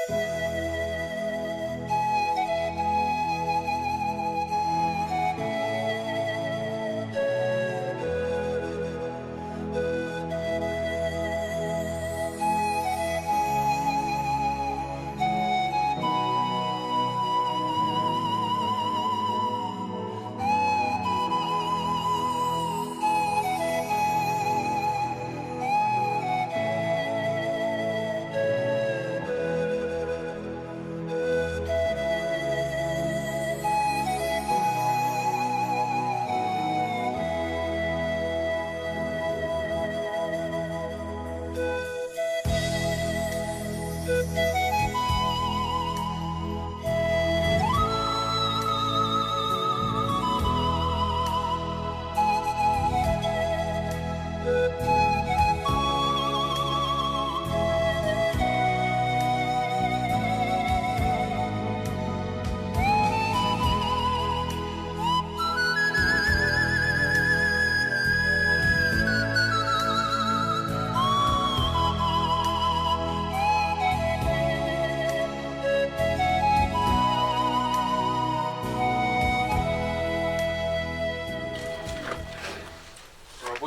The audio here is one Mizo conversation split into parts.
प्रभु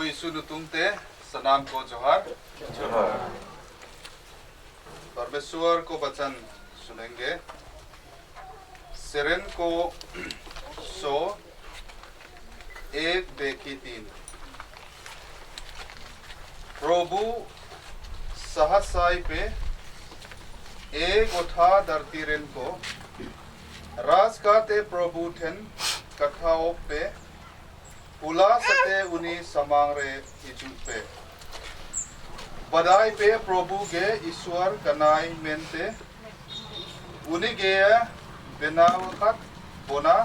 यीशु नुतुम ते सनाम को जोहार। परमेश्वर को वचन सुनेंगे। सिरेन को सो एक देखी तीन। प्रभु सहसाई पे एक उठा धरती रेन को राज का ते प्रभु ठेन कथाओं पे उला सते उनी समांग रे इजु पे बधाई पे प्रभु गे ईश्वर कनाई मेनते उनी गे बेनावखत बोना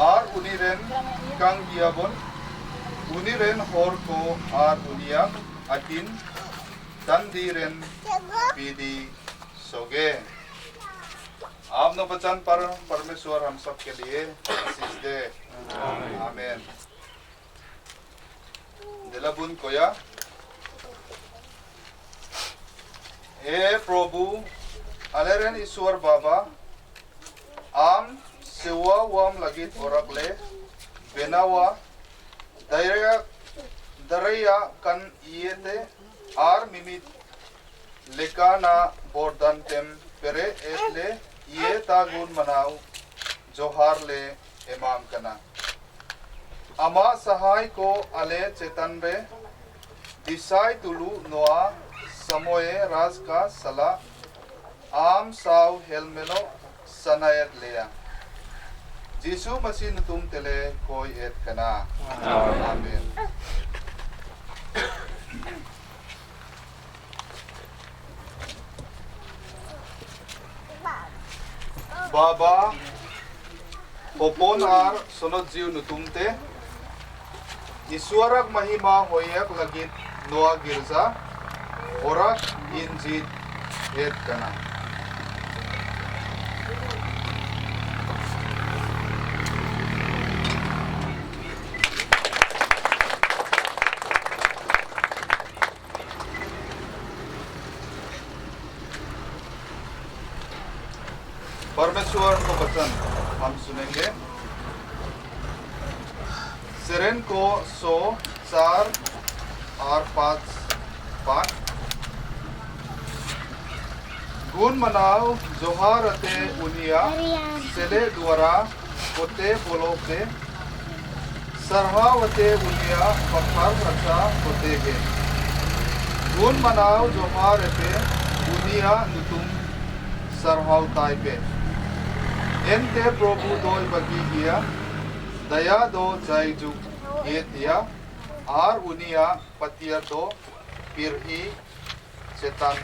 are उनी रेन कंग गियाबोन उनी रेन होर को are उनिया अतिन तंदी रेन पीदी सोगे। आपनो वचन पर परमेश्वर हम सब के लिए आशीष दे। आमेन। दिलाबुन कोया हे प्रभु अलेरन ईश्वर बाबा आम सेवा वाम लगित ओरकले बेनावा दरिया दरिया कन इयते are मिमित लेकाना बोर्दन तेम पेरे एतले ये तागुन मनाओ जोहार ले इमाम कना अमा सहाय को अले चेतन रे दिसाई तुलु नोआ समोए राज का सला आम साव हेलमेलो सनायत लिया जीसु मसीह तुम तेले कोई एत कना। आमीन। बाबा होपोन are सोनत जीव नुतुमते ईश्वरक महिमा होयक लगित नोआ गिरजा ओरक इंजित एत कना। परमेश्वर को वचन हम सुनेंगे। सिरेन को 100 4 और 5 5। गुण मनाओ जोहार अते उनिया सेले द्वारा कोते बोलो पे सरहावते उनिया पत्थर रचा होते गे। गुण मनाओ जोहार अते उनिया नुतुम सरहाव ताई पे एनते प्रभु दोय बगी गिया दया दो जय जुग ये दिया are उनिया पतिया दो पिरही चेतन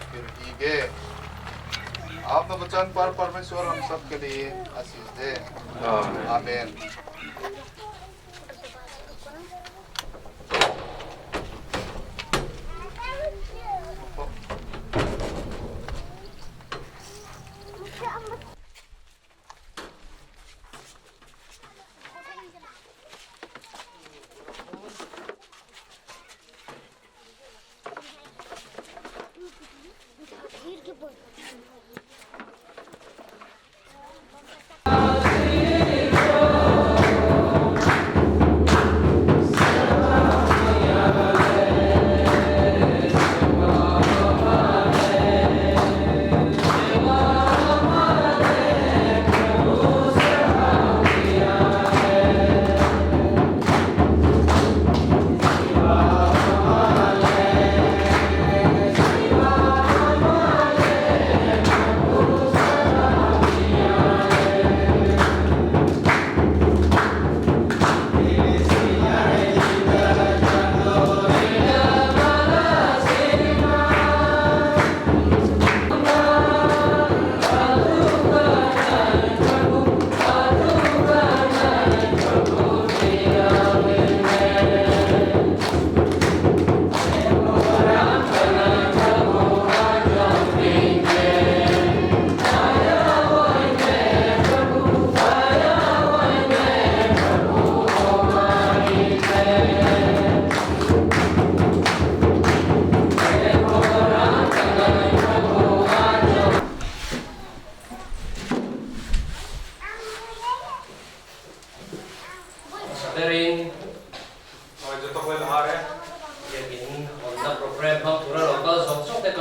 पिरही गे। आपने वचन पर परमेश्वर हम सब के लिए आशीष दे। आमीन।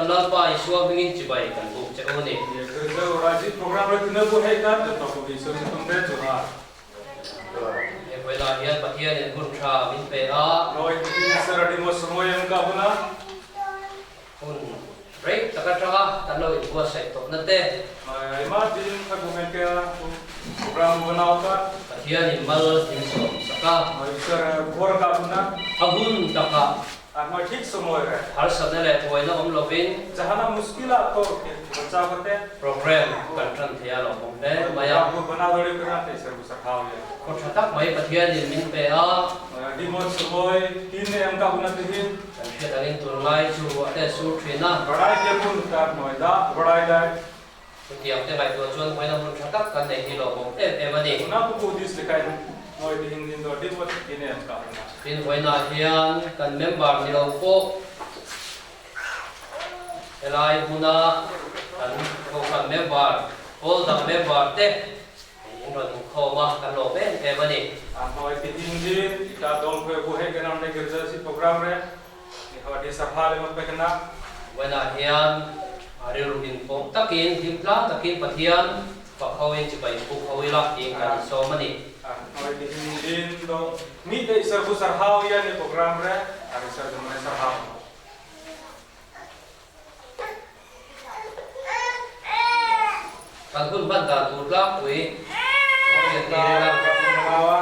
Kan Lalpa Isua hmingin chibai kan buk che u ni. He vawilah hian Pathianin hun tha min pe a. Hun rei tak atanga kan lo inbuatsaih tawhna te. Pathianin mal min sawm sak a. A hun takah harsatna leh buaina awm lovin program kan tan thei a lawmawm hle mai a. Khaw tha tak mai Pathianin min pe a. Kan hriat angin tunlai chu ruah te a sur thin a. Chutiang te ngaihtuah chuan hmaina hmun tha tak kan nei hi lawmawm em em a ni. Tin, vawiinah hian kan member ni lo pawh helai hmuna kan kohhran member, pawl dang member te In rawn inkhawm a, kan lawm em em a ni. A hnuai ti in din i ta dawng khuai bu hei kan ram le girja si program re ni ho di sabha le ma pek na. Vawiinah hian a rilru inpawh takin, hlim tlang takin Pathian fak ho in chibai inbuk ho ila tiin kan insawm a ni. A hnuai ti in din dawng mi te i sarhu sarhau ia ni program re a ri sar dum re sarhau. Kan hun hman dan tur tlangpui ngawi a tir ila.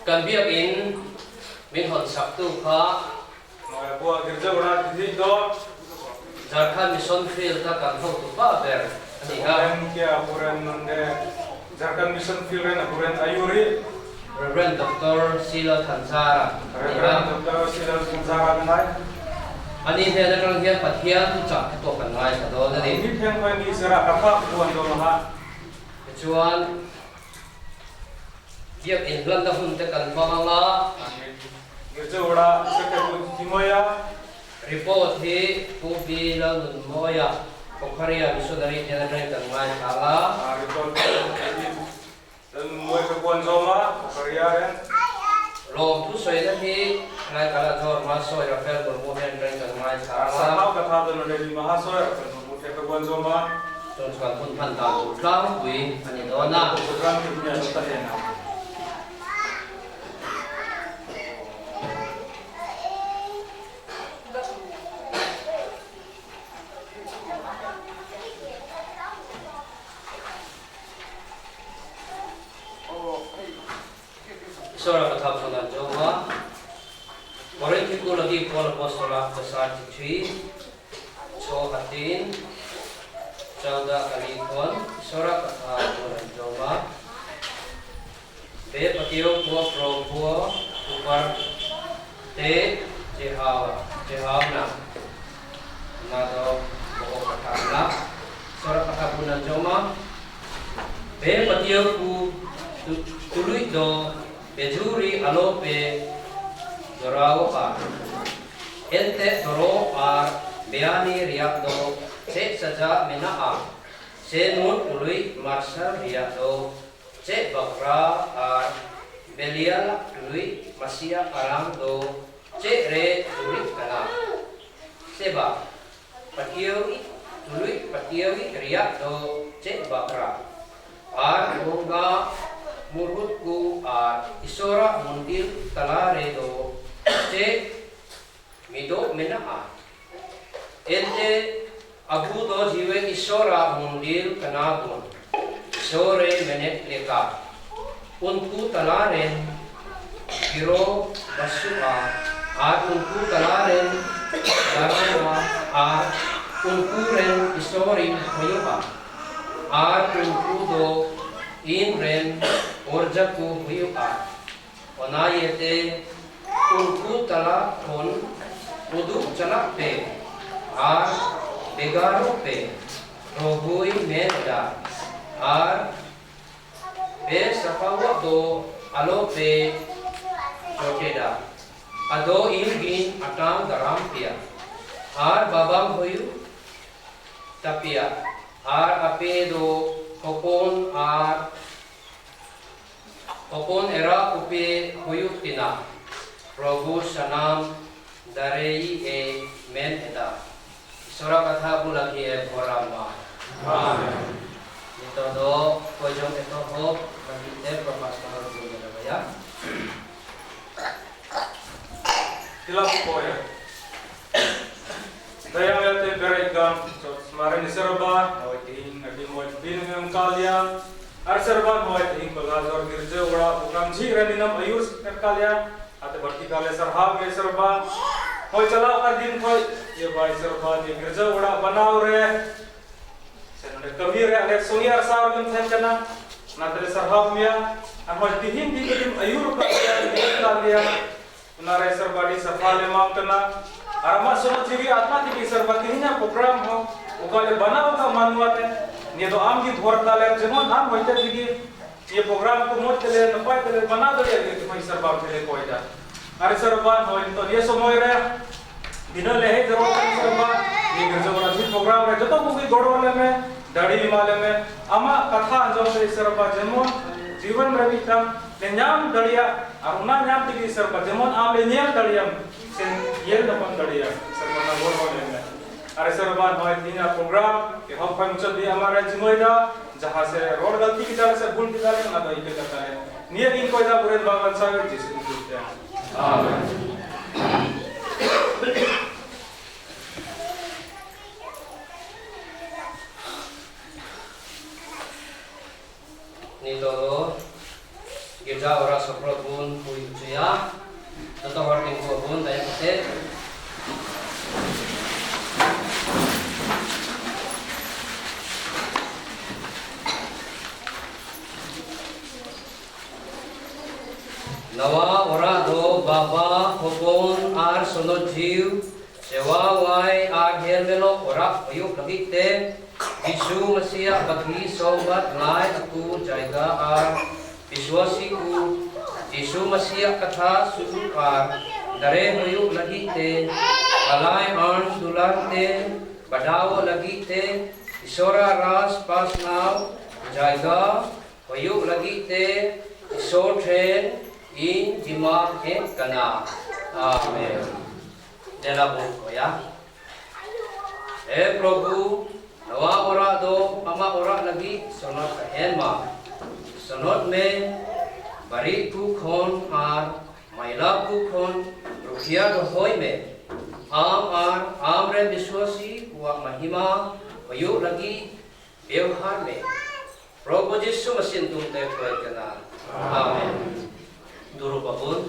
Kan biakin min hawn saktu kha Jharkhand Mission Field a kan hotu pa ber a ni a. Rev. Doctor Silo Thanzara a ni a. Ani hnen atang hian Pathian thuchah te pawh kan ngaithla dawn a ni. Tichuan, Biak inhlanna hun te kan hmang ang a. Report hi Pu B. Lalnunmawia, Pokhariah Missionary hnen atangin kan ngaithla ang a. Lalnunmawi ka kuan zawm a, ka ria reng. Lawm thusawina hi Ngaikala Jor Mahasawi Rafael Murmu hian reng kan ngaithla ang a. Sarhau ka tha dawn Remi Mahasawi Rafael Murmu te ka kuan zawm a. Chuan chuan hun hman dan tur tlangpui a ni dawn a. Program te hi a lo ta hle ang. Sora ka thap chuan an zawm a, Korinthi Kulagi Paul Apostola Pasar chi thui chaw hatin chauda kali khawn Sora ka tha chuan an zawm a, Be patio khua pro khua upar te chehau chehau na na do boho ka tha na Sora ka thap hun an zawm a. Be patio ku tului do bejuri alo pe dorau ar ente doro ar beani riak do che saja mena a che nun tului marshal riak do che bakra ar belial tului masia arang do che re tului kana seba Patiawi tului patiawi riak do che bakra ar bonga murhut ku ar isora mundir tala re do che mido mena a ente abu do jiwe isora mundir kana bun isore menet leka unku tala ren giro basu a ar unku tala ren darama ar unku ren isorin hoyo a ar unku do in ren orja ku huyu a onayete unku tala thon udu chala pe ar begaro pe rogui meda ar Be safawa do alo pe choteda ado in bin atang daram pia ar babam hoyu tapia ar ape do hopon ar hopon era upe hoyu tina Prabhu sanam darei e men. Men eda. Isora katha bu lagi e bhoram ma. Amen. Nito do kojong etohop lagi te propastor bu ya. Tilap koya. Dayang yate berekam so smarin serba noi ting adi moi bin ngam kalya ar serba noi ting balazor girje ora program ji raninam ayus kalya ate barti kale sarha ge serba hoi chala ka din khoi ye bai serba ye girje ora banaw re senone kami re ale soniar sar gum then kana na tere sarha mia ar hoi tihin di tim ayur kalya kalya unare serba di safale mam kana arama sono jiwi atma ti serba tihinya program ho ukale banao ka manuate ne do am gi dhor tale jemon am hoite tigi ye program ko mot tele napai tele bana do ye ki mai serba tele koida are serba hoin to ye somoy re dino lehe jaro serba ye girjo wala ji program re joto ko gi goro le me dadi male me ama katha anjom se serba jemon जीवन Ravi tam le nyam daliya ar una nyam tigi serba jemon am le nyam daliya sen yel napam daliya serba na gor hone me are serba hoy tina program ke hom pham chod di amara jimoida jaha se road galti ki jara se bhul ki jara na do ike karta hai niye din koida puren bagan sa jisu jute amen. Nito girja ora soprot bun pui ucuya toto horting ko bun daya kete nawa ora do baba hopon ar sono jiu sewa wai ar helmelo ora oyuk lagi te Jisu Masiah bagi sobat lai aku jaga ar viswasi ku Jisu Masiah katha sukar dare hoyu lagi te alai an dular te badao lagi te isora ras pas now jaga hoyu lagi te isor tren in jima he kana. Amen. Dela bu ya. He Prabhu nawa ora do ama ora lagi sonot kahen ma sonot me bari ku khon ar maila ku khon rukhia do hoi me am ar am re viswasi kuwa mahima hoyu lagi व्यवहार में प्रभु यीशु मसीह तुम ते कोई कना. आमेन. दुरु babun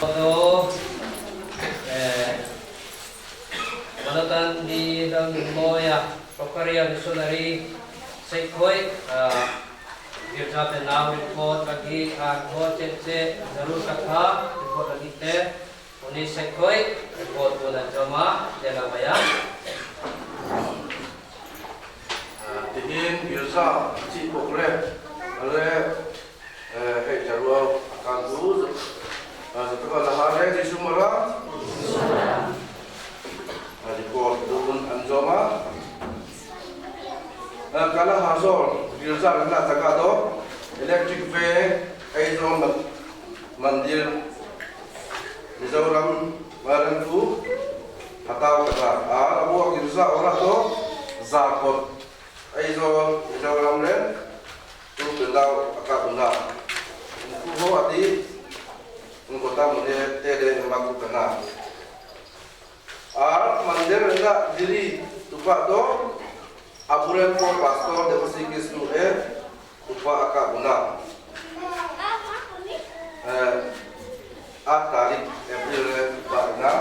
तो manatan di dalam moya prokaria missionary sekhoi girja pe naam report lagi ar ho che zarur katha report lagi te uni sekhoi report bona jama dela baya tihin girja chi pokre ale he jarua akan tu zato lahare jisumara report dukun anjoma kala hazor girja na taka do electric ve Aizawl mandir Mizoram maran tu hatau kata a abu girja ora do zakot Aizawl Mizoram le tu pendau akabuna ku ho ati kota mune tele maku kana ar mandir na diri tupa do aburen ko pastor devosi Kristu e tupa akabuna a tarik April tupa na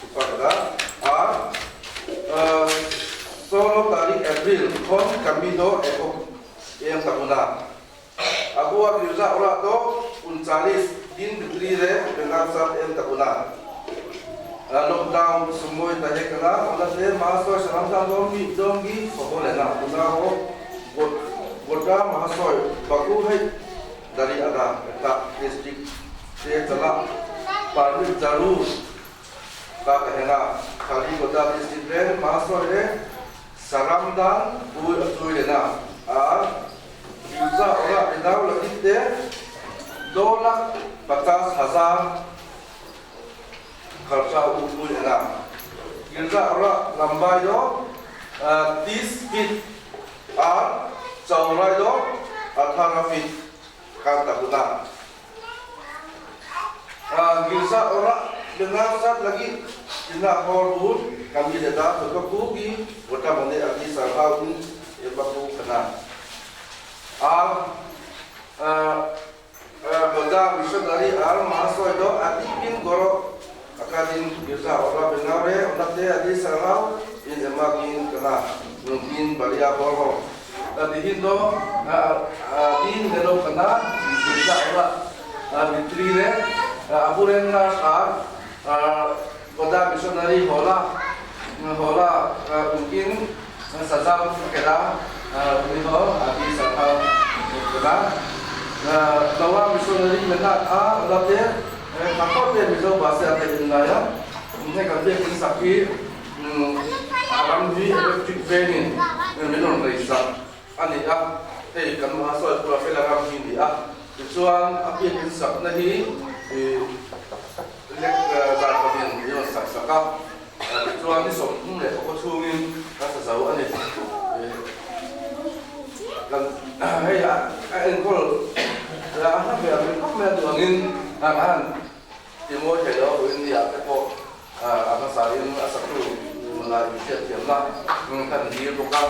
tupa kada a solo tarik April kon kami do epok yang tabuna aku girja ora do 39 din bitri re bengal sat em tabuna lockdown semua tahe kana ona se mahasoy saram sam dom gi dom gi sohole na una ho gota mahasoy baku hai dari ada ta district se chala permit jarur ka kehna khali gota district re mahasoy re saramdan pui atui le na a girja ora idaw lagi te 2,50,000 kharcha u pui ena. Girja ora lambai do 30 feet ar chaurai do 18 feet kan tabuna. Girja ora bengal sat lagi tina hor bur kami leda to ku gi gota mane agi sarhau in eba ku kana. Ar Goda missionary ar mahasoi do ati pin goro akadin girja ora bengal re onate adi sarhau in ema gin kana mungkin baria hor ho. Dihin do din nelo kana girja ora mitri re aburen na ar Goda missionary hola hola mungkin sajam keda uniho adi sarhau kana lawa missionary mena a late kakote mizo bahasa te inlaya ne kan te kin sakhi aram hi electric venin minon reisa ani a hei kan ma soi pura fela ram hi ni a chuan a pi kin sak na hi lek zar patin minon sak saka chuan ni som hum le ko chungin ka sa zau ani kan hei a en kol la na be a kop me duangin a han ti mo thei lo in ya te po a ma sa in a sa tu la in che thiam na kan hi bo ka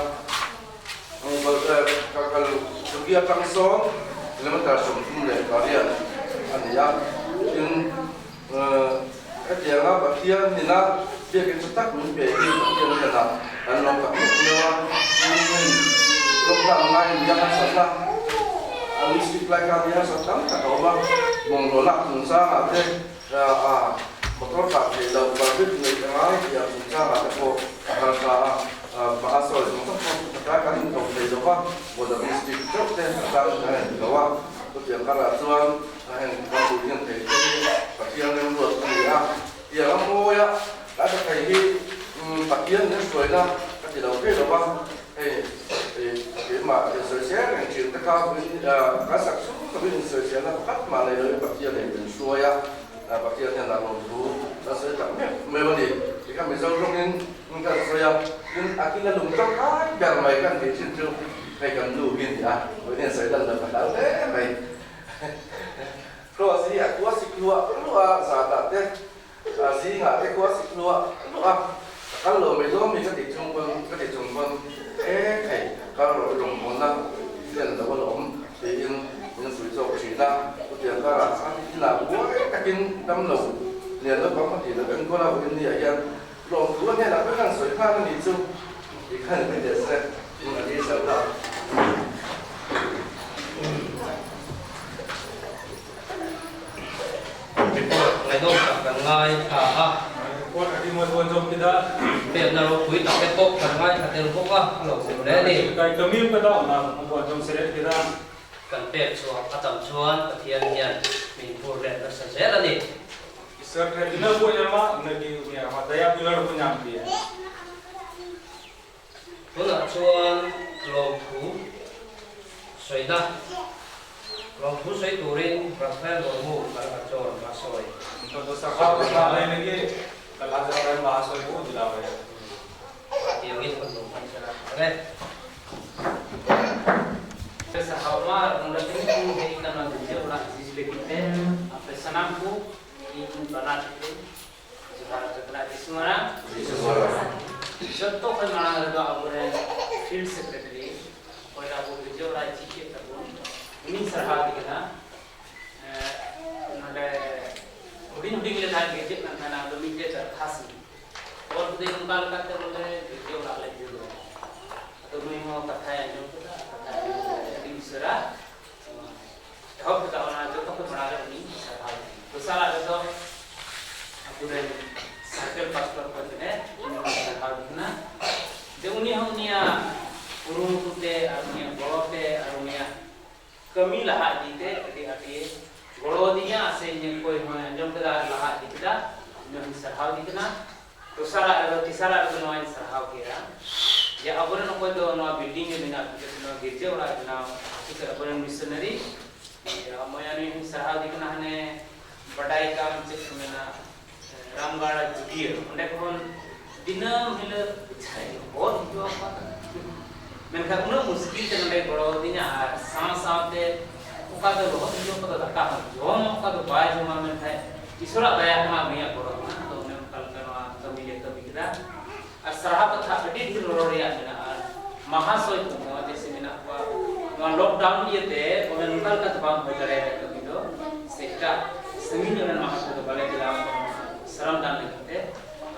bol ka kal gia tang so kilometer som thum le parian ani ya in ka tianga Pathian nina biakin chu tak min pe hi Pathian kana an lo ka mewa lockdown ngai ni yang sa na an stick lai ka dia sa tam ta ka ba mong lo lak chung sa ma te a motor ka te lo ba bit nei ka ngai ya chung sa ma te ko ka ka ba a so chung sa ko ka ka in to te lo ba bo da bi stick chok te ta na ni lo wa to tiang ka la chuan a hen ka bu hian te te Pathian lem ruat ani a tiang a mo ya la ta thei hi Pathian ne suai na ka ti lo te lo ba hei ke ma ke soi se reng chin ta ka ka sak su ka bin soi se na pat ma nei lo Pathian ne bin suai a Pathian hian a lawm thu a sawi tak meuh meuh a ni ti kha Mizo rawngin ka sawi a tin a kila lung tangkai ber mai kan tih thin chu hei kan nu hi a ni a vawiin hian sawi lan lo ka hlau hle mai cross hi a khua sik luah luah a zatah te zingah te khua sik luah luah a ka kal lo mai dawn mi ka tih chung pawn ka tih chung pawn e thei kal rawh rawngbawlna hlian lo a la awm tiin min sawi chawk thin a chutiang karah chuan inah buai takin dam lo lian naupang pahnih lo enkawl a vawiin ni ah hian lawmthu a hnenah vek an sawi nghal a nih chu tih khan min leh se a ni sa ta. Report ngaihnawm tak kan ngaithla a. Report a ringawi buan zawm ti dah. Pekna ropui tak te pawh kan ngaithla tel bawk a, a lo awm hle a ni. Kai kamim ka dah na buan zawm si leh ti dah. Kan pek chhuah a tam chuan Pathian hian min phur leh nasa zel a ni. Isar kha dina bu ema nagi unia ma daya pilar bu nyam ti. Tunah chuan lawmthu sawina, lawmthu sawi turin Rafael Murmu kan a chawn a sawi. Tiangin kan lo hman sela ang e. ᱡᱚᱦᱟᱨ ᱪᱚᱠᱞᱟ ᱫᱤᱥᱚᱢ ᱢᱟᱨᱟᱝ ᱡᱚᱛᱚ ᱠᱷᱚᱱ ᱢᱟᱲᱟᱝ ᱨᱮᱫᱚ ᱟᱵᱚᱨᱮᱱ field secretary ᱚᱠᱚᱭ ᱟᱵᱚ ᱜᱤᱨᱡᱟᱹ ᱚᱲᱟᱜ ᱡᱷᱤᱡ ᱮᱫ ᱛᱟᱵᱚᱱ ᱩᱱᱤᱧ ᱥᱟᱨᱦᱟᱣ ᱠᱟᱱᱟ᱾ ᱱᱚᱰᱮ ᱦᱩᱰᱤᱧ ᱦᱩᱰᱤᱧ ᱞᱮ ᱛᱟᱦᱮᱱ ᱜᱤᱨᱡᱟᱹᱜ ᱠᱟᱱ ᱛᱟᱦᱮᱱᱟ, ᱟᱫᱚ ᱢᱤᱫᱴᱮᱡ ᱫᱚᱨᱠᱷᱟᱥ ᱚᱞ ᱠᱮᱫᱟᱹᱧ ᱚᱱᱠᱟ ᱞᱮᱠᱟᱛᱮ ᱵᱚᱞᱮ ᱜᱤᱨᱡᱟᱹ ᱚᱲᱟᱜ ᱞᱮ ᱡᱩᱫᱟ᱾ ᱟᱫᱚ ᱱᱩᱭ ᱦᱚᱸ ᱠᱟᱛᱷᱟᱭ ᱟᱸᱡᱚᱢ ᱠᱮᱫᱟ, ᱠᱟᱛᱷᱟᱭ ᱟᱸᱡᱚᱢ ᱠᱟᱛᱮ ᱟᱹᱰᱤ ᱩᱥᱟᱹᱨᱟ ᱮᱦᱚᱵ ᱠᱮᱫᱟ᱾ ᱚᱱᱟ ᱡᱚᱛᱚ ᱠᱷᱚᱱ ᱢᱟᱲᱟᱝ ᱨᱮ ᱩᱱᱤ ᱥᱟᱨᱦᱟᱣ᱾ ᱫᱚᱥᱟᱨᱟᱜ ᱨᱮᱫᱚ ᱟᱵᱚᱨᱮᱱ ᱥᱟᱨᱠᱮᱞ ᱯᱟᱥᱴᱚᱨ ᱠᱚ ᱠᱟᱱᱟᱭ, ᱩᱱᱤ ᱦᱚᱸ ᱥᱟᱨᱦᱟᱣ ᱠᱟᱱᱟ ᱡᱮ ᱩᱱᱤ ᱦᱚᱸ ᱩᱱᱤᱭᱟᱜ ᱠᱩᱨᱩᱢᱩᱴᱩ ᱛᱮ ᱟᱨ ᱩᱱᱤᱭᱟᱜ ᱜᱚᱲᱚ ᱛᱮ ᱟᱨ ᱩᱱᱤᱭᱟᱜ ᱠᱟᱹᱢᱤ ᱞᱟᱦᱟ ᱤᱫᱤ ᱛᱮ ᱟᱹᱰᱤ ᱟᱹᱰᱤ ᱜᱚᱲᱚ ᱟᱹᱫᱤᱧᱟ ᱥᱮ ᱤᱧᱟᱹᱜ ᱠᱚᱭ ᱦᱚᱸ ᱟᱸᱡᱚᱢ ᱠᱮᱫᱟ ᱟᱨ ᱞᱟᱦᱟ ᱤᱫᱤ ᱠᱮᱫᱟ, ᱩᱱᱤ ᱦᱚᱧ ᱥᱟᱨᱦᱟᱣ ᱤᱫᱤ ᱠᱟᱱᱟ᱾ ᱫᱚᱥᱟᱨᱟᱜ ᱨᱮᱫᱚ ᱛᱮᱥᱟᱨᱟᱜ ᱨᱮᱫᱚ ᱱᱚᱣᱟᱧ ᱥᱟᱨᱦᱟᱣ ᱠᱮᱫᱟ ᱡᱮ ᱟᱵᱚᱨᱮᱱ ᱚᱠᱚᱭ ᱫᱚ ᱱᱚᱣᱟ ᱵᱤᱞᱰᱤᱝ ᱮ ᱵᱮᱱᱟᱣ ᱠᱮᱫᱟ ᱥᱮ ᱱᱚᱣᱟ ᱜᱤᱨᱡᱟᱹ ᱚᱲᱟᱜ ᱵᱮᱱᱟᱣ ᱠᱮᱫᱟ ᱟᱵᱚᱨᱮᱱ ᱢᱤᱥᱚᱱᱟᱨᱤ ᱢᱚᱭᱟ, ᱱᱩᱭ ᱦᱚᱧ ᱥᱟᱨᱦᱟᱣ ᱤᱫᱤ ᱠᱟᱱᱟ᱾ ᱦᱟᱱᱮ ᱵᱟᱰᱟᱭ ᱠᱟᱢ ᱪᱮᱫ ᱠᱚ ᱢᱮᱱᱟ ᱨᱟᱢ Ramgarh ᱡᱩᱜᱤᱭᱟᱹ ᱚᱸᱰᱮ ᱠᱷᱚᱱ ᱫᱤᱱᱟᱹᱢ ᱦᱤᱞᱳᱜ ᱵᱤᱪᱟᱨᱟᱭ ᱦᱚᱫ ᱦᱤᱡᱩᱜᱼᱟ ᱢᱮᱱᱠᱷᱟᱱ ᱩᱱᱟᱹᱜ ᱢᱩᱥᱠᱤᱞ ᱛᱮ ᱱᱚᱰᱮ ᱜᱚᱲᱚ ᱟᱹᱫᱤᱧᱟ ᱟᱨ ᱥᱟᱶ ᱥᱟᱶᱛᱮ ᱚᱠᱟ ᱫᱚ ᱞᱚᱦᱚᱫ ᱦᱤᱡᱩᱜ ᱚᱠᱟ ᱫᱚ ᱫᱟᱠᱟ ᱦᱚᱸ ᱡᱚᱢᱟ ᱚᱠᱟ ᱫᱚ ᱵᱟᱭ ᱡᱚᱢᱟ ᱢᱮᱱᱠᱷᱟᱱ ᱤᱥᱚᱨᱟᱜ ᱫᱟᱭᱟ ᱠᱟᱱᱟ ᱩᱱᱤᱭᱟᱜ ᱜᱚᱲᱚ ᱠᱟᱱᱟ ᱟᱫᱚ ᱚᱱᱮ ᱚᱱᱠᱟ ᱞᱮᱠᱟ ᱱᱚᱣᱟ ᱠᱟᱹᱢᱤ ᱞᱮ ᱠᱟᱹᱢᱤ ᱠᱮᱫᱟ ᱟᱨ ᱥᱟᱨᱦᱟᱣ ᱠᱟᱛᱷᱟ ᱟᱹᱰᱤ ᱰᱷᱮᱨ ᱨᱚᱲ ᱨᱮᱭᱟᱜ ᱢᱮᱱᱟᱜᱼᱟ ᱟᱨ ᱢᱟᱦᱟᱥᱚᱭ ᱠᱚᱦᱚᱸ ᱡᱮᱭᱥᱮ ᱢᱮᱱᱟᱜ ᱠᱚᱣᱟ ᱱᱚᱣᱟ ᱞᱚᱠᱰᱟᱣᱩᱱ ᱤᱭᱟᱹᱛᱮ ᱵᱚᱞᱮ ᱱᱚᱝᱠᱟ ᱞᱮᱠᱟ ᱫᱚ ᱵᱟᱝ ᱦᱩᱭ ᱫᱟᱲᱮᱭᱟᱫᱟ ᱠᱟᱹᱢᱤ ᱫᱚ ᱥᱮ ᱮᱴᱟᱜ ᱥᱟᱺᱜᱤᱧ ᱧᱚᱜ ᱨᱮᱱ ᱢᱟᱦᱟᱥᱚᱭ ᱫᱚ ᱵᱟᱞᱮ ᱪᱟᱞᱟᱣ ᱠᱟᱱᱟ ᱥᱨᱚᱢ ᱫᱟᱱ ᱞᱟᱹᱜᱤᱫ ᱛᱮ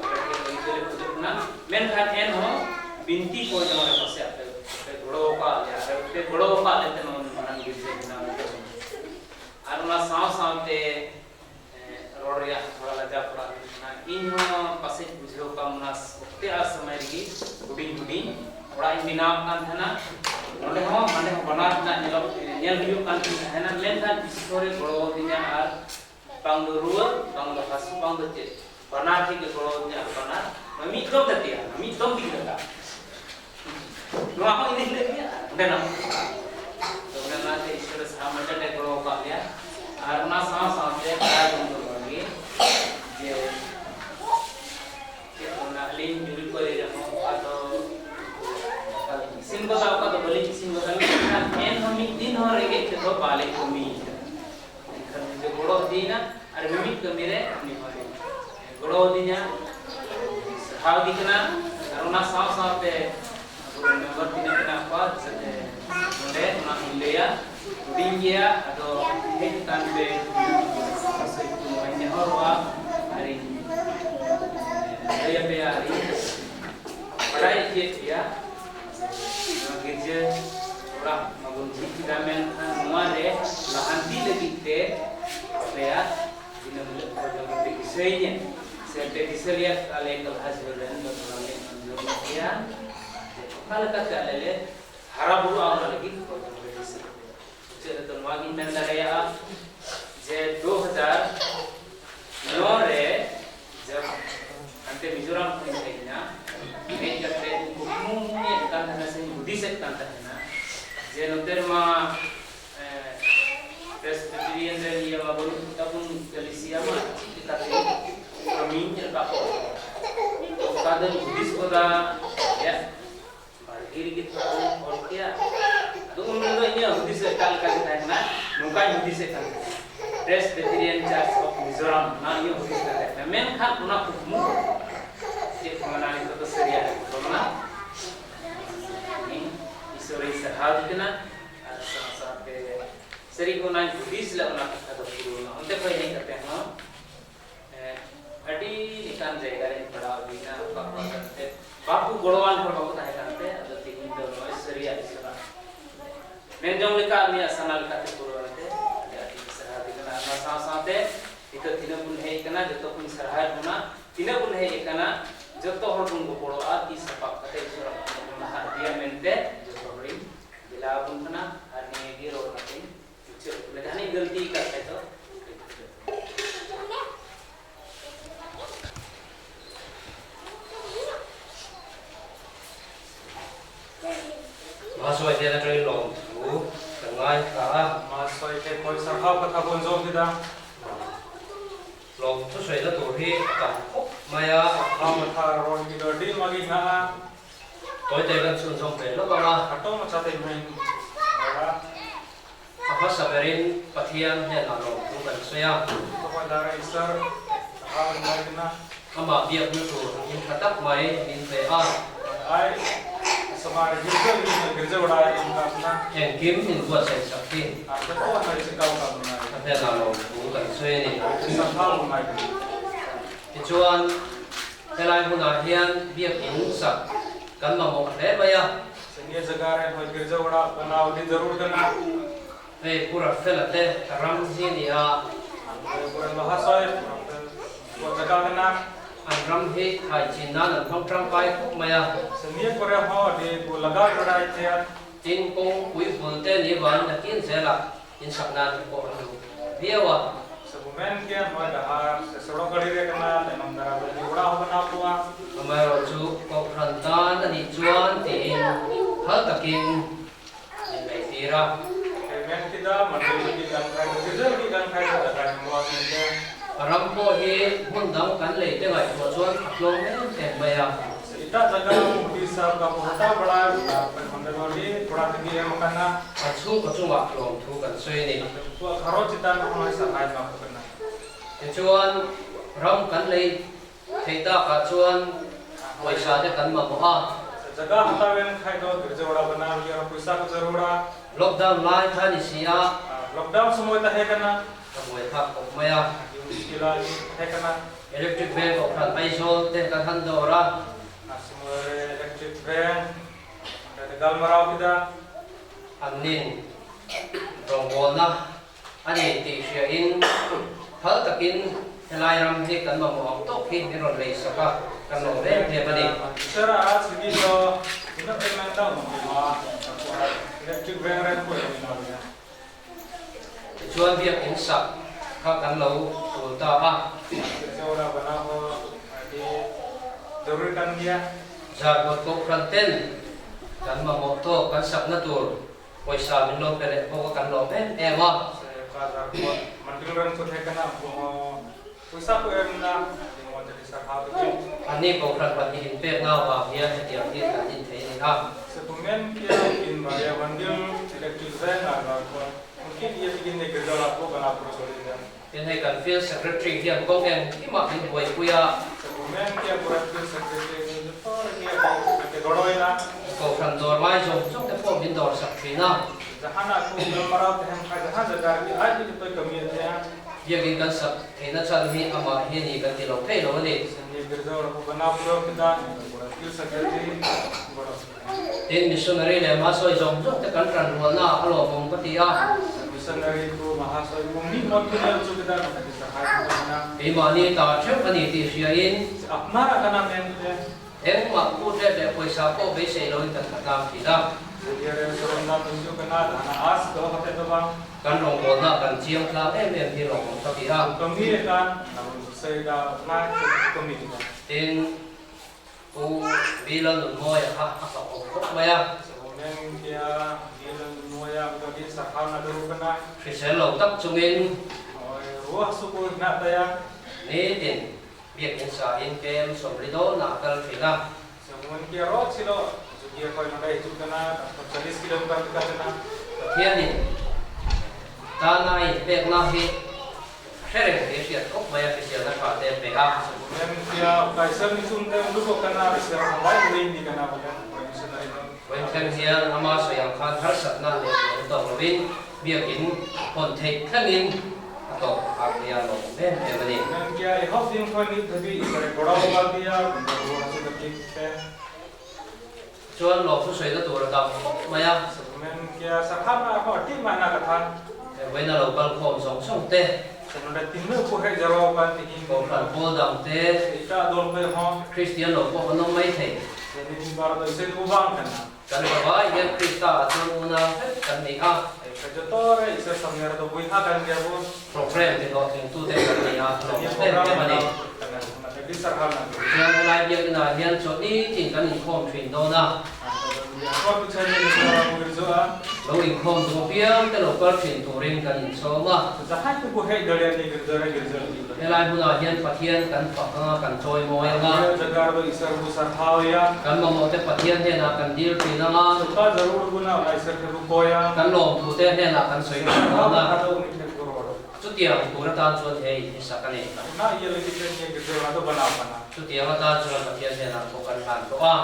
ᱟᱯᱮ ᱴᱷᱮᱱ ᱠᱷᱚᱡᱚᱜ ᱠᱟᱱᱟ ᱢᱮᱱᱠᱷᱟᱱ ᱮᱱᱦᱚᱸ ᱵᱤᱱᱛᱤ ᱠᱚ ᱡᱮᱢᱚᱱ ᱨᱮ ᱯᱟᱥᱮ ᱟᱯᱮ ᱯᱮ ᱜᱚᱲᱚ ᱟᱠᱟᱫ ᱞᱮᱭᱟ ᱟᱨ ᱯᱮ ᱜᱚᱲᱚ ᱟᱠᱟᱫ ᱞᱮᱛᱮ ᱱᱚᱣᱟ ᱢᱟᱨᱟᱝ ᱜᱤᱨᱡᱟᱹ ᱵᱮᱱᱟᱣ ᱟᱨ ᱚᱱᱟ ᱥᱟᱶ ᱥᱟᱶᱛᱮ ᱨᱚᱲ ᱨᱮᱭᱟᱜ ᱛᱷᱚᱲᱟ ᱞᱟᱡᱟᱣ ᱯᱟᱲᱟᱜ ᱠᱟᱱᱟ ᱤᱧ ᱦᱚᱸ ᱯᱟᱥᱮᱡ ᱵᱩᱡᱷᱟᱹᱣ ᱠᱟᱢ ᱚᱱᱟ ᱚᱠᱛᱮ ᱟᱨ ᱥᱚᱢᱚᱭ ᱨᱮᱜᱮ ᱦᱩᱰᱤᱧ ᱦᱩᱰᱤᱧ ᱚᱲᱟᱜ ᱤᱧ ᱵᱮᱱᱟᱣ ᱠᱟᱱ ᱛᱟᱦᱮᱱᱟ ᱱᱚᱰᱮ ᱦᱚᱸ ᱦᱟᱸᱰᱮ ᱦᱚᱸ ᱵᱟᱱᱟᱨ ᱨᱮᱱᱟᱜ ᱧᱮᱞᱚᱜ ᱧᱮᱞ ᱦᱩᱭᱩᱜ ᱠᱟᱱ ᱛᱤᱧ ᱛᱟᱦᱮᱱᱟ ᱢᱮᱱᱠᱷᱟᱱ ᱤᱥᱥᱚᱨᱮ ᱜᱚᱲᱚ ᱟᱹᱫᱤᱧᱟ ᱟᱨ ᱵᱟᱝ ᱫᱚ ᱨᱩᱣᱟᱹ ᱵᱟᱝ ᱫᱚ ᱦᱟᱹᱥᱩ ᱵᱟᱝ ᱫᱚ ᱪᱮᱫ ᱵᱟᱱᱟᱨ ᱴᱷᱮᱡ ᱜᱮ ᱜᱚᱲᱚ ᱟᱹᱫᱤᱧᱟ ᱟᱨ ᱵᱟᱱᱟᱨ ᱢᱤᱫ ᱫᱚᱢ ᱛᱮ ᱛᱮᱭᱟᱨ ᱢᱤᱫ ᱫᱚᱢ ᱛᱮᱜᱮ ᱨᱟᱠᱟᱵ ᱱᱚᱣᱟ ᱦᱚᱸ ᱤᱱᱟᱹ ᱦᱤᱞᱳᱜ ᱜᱮ ᱚᱸᱰᱮᱱᱟᱜ ᱛᱚ ᱚᱱᱮ ᱚᱱᱟᱛᱮ ᱤᱥᱥᱚᱨᱮ ᱥᱟᱦᱟ ᱢᱚᱸᱰᱮ ᱜᱚᱲᱚ ᱟᱠᱟᱫ ᱞᱮᱭᱟ ᱟᱨ ᱚᱱᱟ ᱥᱟᱶ ᱥᱟᱶᱛᱮ ᱵᱟᱲᱟᱭ ᱡᱚᱝ ᱫᱚ ᱱᱚᱣᱟ ᱜᱮ ᱡᱮ ᱪᱮᱫ ᱚᱱᱟ ᱟᱹᱞᱤᱧ ᱡᱩᱨᱤ ᱯᱟᱹᱨᱤ ᱨᱮᱦᱚᱸ ᱚᱠᱟ ᱫᱚ ᱤᱥᱤᱱ ᱜᱚᱫᱟ ᱚᱠᱟ ᱫᱚ ᱵᱟᱹᱞᱤᱧ ᱤᱥᱤᱱ ᱜᱚᱫᱟ ᱢᱮᱱᱠᱷᱟᱱ ᱮᱱᱦᱚᱸ ᱢᱤᱫ ᱫᱤᱱ ᱦᱚᱸ ᱨᱮᱸᱜᱮᱡ ᱛᱮᱫᱚ ᱵᱟᱞᱮ ᱠᱟᱹᱢᱤᱭᱮᱫᱟ ᱮᱱᱠᱷᱟᱱ ᱩᱱᱤ ᱫᱚ ᱜᱚᱲᱚ ᱟᱹᱫᱤᱧᱟ ᱟᱨ ᱢᱤᱢᱤᱫ ᱠᱟᱹᱢᱤ ᱨᱮ ᱩᱱᱤ ᱦᱚᱸᱭ ᱜᱚᱲᱚ ᱟᱹᱫᱤᱧᱟ ᱥᱟᱨᱦᱟᱣ ᱤᱫᱤ ᱠᱟᱱᱟ ᱟᱨ ᱚᱱᱟ ᱥᱟᱶ ᱥᱟᱶᱛᱮ ᱟᱵᱚᱨᱮᱱ ᱢᱮᱢᱵᱟᱨ ᱛᱤᱱᱟᱹᱜ ᱢᱮᱱᱟᱜ ᱠᱚᱣᱟ ᱡᱟᱛᱮ ᱱᱚᱰᱮ ᱚᱱᱟ ᱦᱚᱧ ᱞᱟᱹᱭᱟ ᱦᱩᱰᱤᱧ ᱜᱮᱭᱟ ᱟᱫᱚ ᱦᱮᱡ ᱟᱠᱟᱱ ᱯᱮ ᱱᱚᱣᱟᱧ ᱱᱮᱦᱚᱨᱚᱜᱼᱟ ᱟᱨᱤᱧ ᱞᱟᱹᱭ ᱟᱯᱮᱭᱟ ᱟᱨᱤᱧ ᱵᱟᱰᱟᱭ ᱦᱚᱪᱚᱭᱮᱫ ᱯᱮᱭᱟ ᱱᱚᱣᱟ ᱜᱤᱨᱡᱟᱹ ᱚᱲᱟᱜ ᱢᱟᱵᱚᱱ ᱡᱷᱤᱡ ᱠᱮᱫᱟ ᱢᱮᱱᱠᱷᱟᱱ ᱱᱚᱣᱟ ᱨᱮ ᱞᱟᱦᱟᱱᱛᱤ ᱞᱟᱹᱜᱤᱫ ᱛᱮ ᱟᱯᱮᱭᱟᱜ ᱫᱤᱱᱟᱹᱢ ᱦᱤᱞᱳᱜ ᱠᱷᱚᱡ ᱯᱮ ᱫᱤᱥᱟᱹᱭᱤᱧᱟᱹ ᱥᱮ ᱯᱮ ᱫᱤᱥᱟᱹ ᱞᱮᱭᱟ ᱟᱞᱮ ᱠᱟᱞᱦᱟ ᱡᱷᱟᱹᱞ ᱨᱮᱱ ᱫᱚ ᱛᱷᱚᱲᱟ ᱞᱮ ᱟᱸᱡᱚᱢ ᱜᱮᱭᱟ ᱡᱮ ᱚᱠᱟ ᱞᱮᱠᱟᱛᱮ ᱟᱞᱮ ᱞᱮ ᱦᱟᱨᱟ ᱵᱩᱨᱩᱜᱼᱟ ᱚᱱᱟ ᱞᱟᱹᱜᱤᱫ ᱠᱷᱚᱡ ᱞᱮ ᱫᱤᱥᱟᱹ ᱢᱩᱪᱟᱹᱫ ᱨᱮᱫᱚ ᱱᱚᱣᱟ ᱜᱤᱧ ᱢᱮᱱ ᱫᱟᱲᱮᱭᱟᱜᱼᱟ ᱡᱮ 2009 ᱨᱮ ᱡᱚᱵ ᱦᱟᱱᱛᱮ ᱢᱤᱡᱳᱨᱟᱢ ᱠᱷᱚᱱᱤᱧ ᱦᱮᱡ ᱮᱱᱟ ᱦᱮᱡ ᱠᱟᱛᱮ ᱠᱩᱠᱢᱩᱭᱮᱫ ᱠᱟᱱ ᱛᱟᱦᱮᱱᱟ ᱥᱮᱧ ᱦᱩᱫᱤᱥᱮᱫ ᱠᱟᱱ ᱛᱟᱦᱮᱱᱟ ᱡᱮ ᱱᱚᱛᱮ ᱨᱮᱢᱟ ᱯᱨᱮᱥᱵᱤᱴᱮᱨᱤᱭᱟᱱ ᱨᱮ ᱤᱭᱟᱹ ᱢᱟ ᱵᱟᱹᱱᱩᱜ ᱛᱟᱵᱚᱱ ᱠᱟᱞᱤᱥᱤᱭᱟ ᱢᱟ ᱪᱮᱫ ᱞᱮᱠᱟᱛᱮ ᱠᱟᱹᱢᱤᱧ ᱨᱟᱠᱟᱵ ᱚᱱᱠᱟ ᱫᱚᱧ ᱦᱩᱫᱤᱥ ᱜᱚᱫᱟ ᱟᱞᱮᱭᱟᱜ ᱵᱟᱲᱜᱮ ᱨᱮᱜᱮ ᱛᱷᱚᱲᱟ ᱚᱞ ᱠᱮᱭᱟ ᱟᱫᱚ ᱩᱱ ᱨᱮᱫᱚ ᱤᱧᱟᱹᱜ ᱦᱩᱫᱤᱥ ᱮᱴᱟᱜ ᱞᱮᱠᱟ ᱜᱮ ᱛᱟᱦᱮᱸ ᱠᱟᱱᱟ ᱱᱚᱝᱠᱟᱧ ᱦᱩᱫᱤᱥᱮᱫ ᱠᱟᱱ ᱛᱟᱦᱮᱸ Presbyterian church of Mizoram ᱚᱱᱟ ᱤᱧᱟᱹᱜ ᱦᱩᱫᱤᱥ ᱛᱟᱦᱮᱸ ᱠᱟᱱᱟ ᱢᱮᱱᱠᱷᱟᱱ ᱚᱱᱟ ᱠᱩᱠᱢᱩ ᱪᱮᱫ ᱠᱚ ᱢᱮᱱᱟ ᱱᱤᱛᱚᱜ ᱫᱚ ᱥᱟᱹᱨᱤᱭᱟᱜ ᱵᱚᱞᱚᱱᱟ ᱤᱧ ᱤᱥᱚᱨᱤᱧ ᱥᱟᱨᱦᱟᱣ ᱠᱟᱱᱟ ᱟᱨ ᱥᱟᱶ ᱥᱟᱶᱛᱮ ᱥᱟᱹᱨᱤ ᱜᱮ ᱚᱱᱟᱧ ᱦᱩᱫᱤᱥ ᱞᱮᱫ ᱚᱱᱟ ᱠᱟᱛᱷᱟ ᱫᱚ ᱯᱩᱨᱟᱹᱣᱱᱟ ᱚᱱᱛᱮ ᱠᱷᱚᱱ ᱦᱮᱡ ᱠᱟᱛᱮ ᱦᱚᱸ ᱟᱹᱰᱤ ᱞᱮᱠᱟᱱ ᱡᱟᱭᱜᱟ ᱨᱮᱧ ᱯᱟᱲᱟᱣ ᱤᱫᱤᱭᱮᱱᱟ ᱚᱠᱟ ᱚᱠᱟ ᱠᱟᱛᱮ ᱵᱟᱠᱚ ᱜᱚᱲᱚᱣᱟᱱ ᱦᱚᱲ ᱵᱟᱠᱚ ᱛᱟᱦᱮᱸ ᱠᱟᱱᱛᱮ ᱟᱫᱚ ᱛᱮᱦᱮᱧ ᱫᱚ ᱱᱚᱜᱼᱚᱭ ᱥᱟᱹᱨᱤᱭᱟᱜ ᱤᱥᱚᱨᱟᱜ ᱢᱮᱱ ᱡᱚᱝ ᱞᱮᱠᱟ ᱩᱱᱤᱭᱟᱜ ᱥᱟᱱᱟ ᱞᱮᱠᱟᱛᱮ ᱯᱩᱨᱟᱹᱣ ᱮᱱᱛᱮ ᱟᱹᱰᱤ ᱟᱹᱰᱤ ᱥᱟᱨᱦᱟᱣ ᱠᱟᱱᱟ ᱚᱱᱟ ᱥᱟᱶ ᱥᱟᱶᱛᱮ ᱱᱤᱛᱚᱜ ᱛᱤᱱᱟᱹᱜ ᱵᱚᱱ ᱦᱮᱡ ᱟᱠᱟᱱᱟ ᱡᱚᱛᱚ ᱠᱚᱧ ᱥᱟᱨᱦᱟᱣᱮᱫ ᱵᱚᱱᱟ ᱛᱤᱱᱟᱹᱜ ᱵᱚᱱ ᱦᱮᱡ ᱟᱠᱟᱱᱟ ᱡᱚᱛᱚ ᱦᱚᱲ ᱵᱚᱱ ᱜᱚᱯᱚᱲᱚᱜᱼᱟ ᱛᱤ ᱥᱟᱯᱟᱵ ᱠᱟᱛᱮ ᱤᱥᱚᱨᱟᱜ ᱵᱚᱱ ᱞᱟᱦᱟ ᱤᱫᱤᱭᱟ ᱢᱮᱱᱛᱮ ᱡᱚᱛᱚ ᱦᱚᱲᱤᱧ ᱫᱮᱞᱟ ᱟᱵᱚᱱ ᱠᱟᱱᱟ ᱟᱨ ᱱᱤᱭᱟᱹ ᱜᱮ ᱨᱚᱲ ᱠᱟᱛᱮᱧ ᱢᱩᱪᱟᱹᱫ ᱠᱟᱱᱟ ᱡᱟᱦᱟᱱᱤᱧ ᱜᱟᱹᱞᱛᱤ ᱟᱠᱟᱫ ᱠᱷᱟᱡ ᱫᱚ Mahasoi te na trai lom thu ka ngai ka Mahasoi te khoi sarhau ka thabon zom kida lom thu soi na tur hi tam khop maya sarhau ma tha ron ki do di magi na toi te kan chun zong pe lo ba ato ma cha te mai ra a fa saberin pathian he na lom thu kan soya to ko dara isar sarhau ngai na ama biak nu tur in khatak mai min pe a ai samar girja ni girja wada in ka na eng kim min buat sai sak hi a to ko na se kau ka na a he na lom thu kan soi ni sarhau ngai ti chuan helai hmunah hian biak in sak kan mamawh hle mai a senia jagare hoi girja wada banao di zarur kana hei pura fela te ram hi ni a pura mahasoi pura jaga kana an ram hi thai chin nan an hmang tangkai khawp mai a senia kore ho di ku laga rai che tin kawng pui bul te ni van nakin zelah in sak nan te pawh an duh viau a sabumen kian hoi dahar se soro gadi re kana tainam dara di wada ho bana puwa Amaherawh chu kohhran tan a nih chuan tiin phal takin min nei tir a. Men kida mandali ki kan khai girja ki kan khai da kai mo ate A Ram pawh hi hmun dang kan lei te ngaihtuah chuan a tlawm em em mai a. Kan chhungkaw chungah tlawmthu kan sawi a ni. Tichuan, ram kan lei theih takah chuan pawisa te kan mamawh a. Lockdown lai kha ni si a. Ka buai thlak khawp mai a. Electric Bank Kohhran Aizawl te kan han dawr a. An nin rawngbawlna a ni tih hriain phal takin helai ram hi kan mamawh ang tawk hi min rawn lei sak a, kan lawm em em a ni. Tichuan biakinn sak kha kan lo tul ta a. Zarkawt Kohhran ten kan mamawh tawk kan sakna tur pawisa min lo pe leh bawk a kan lawm em em a. Anni Kohhran pahnih inpekna avang hian hetiang hi kan in thei a ni a. Tin hei kan Field Secretary hian kawng engkimah min buaipui a. Kohhran dawr ngai zawng zawng te pawh min dawr sak thin a. Biakin kan sak theihna chhan hi amah hi a ni kan ti lo thei lo a ni. Tin, missionary leh mahasawi zawng zawng te kan ran rualna a lawmawm ka ti a. Keimahni ta theuh a ni tih hriain engmah put let leh pawisa pawh beisei loin kan tla tlang thin a. Kan rawngbawlna kan chiang tlang em em hi lawmawm ka ti a. Tin, Pu Bila Nunmawia kha a fak awm khawp mai a. Hrisel lo tak chungin nitin biakinn sa in kem sawmli dawnah a kal thin a. Pathianin tana a inpekna hi hre reng hi hriat khawp mai a, hriselna tha te a pe a. Vawiin hian ama sawi ang khan harsatna leh buaina tawk lovin biakin hawn theih thlengin a tawk phak nia lawm em em a ni. Chuan lawmthu sawina tur a tam khawp mai a. Vawiina lo kal khawm zawng zawng te. Kohhran pawl dang te. Kristian lo pawh kan awm mai thei. Kan zavai hian Krista ah chuan unau vek kan ni a. Program ti hlawhtlingtute kan ni a, hlawh em em a ni. Tichuan helai biakinn ah hian chawlhni tin kan inkhawm thin dawn a. Lo inkhawm duh apiang te lo kal thin turin kan insawm a. Helai hmunah hian Pathian kan fak anga kan chawimawi anga. Kan mamawh te Pathian hnenah kan dil thin anga. Kan lawmthu te hnenah kan sawi thin dawn a. Chutiang tur atan chuan he in hi sak a ni. Chutiang atan chuan Pathian hnenah pawh kan hlan tawh a.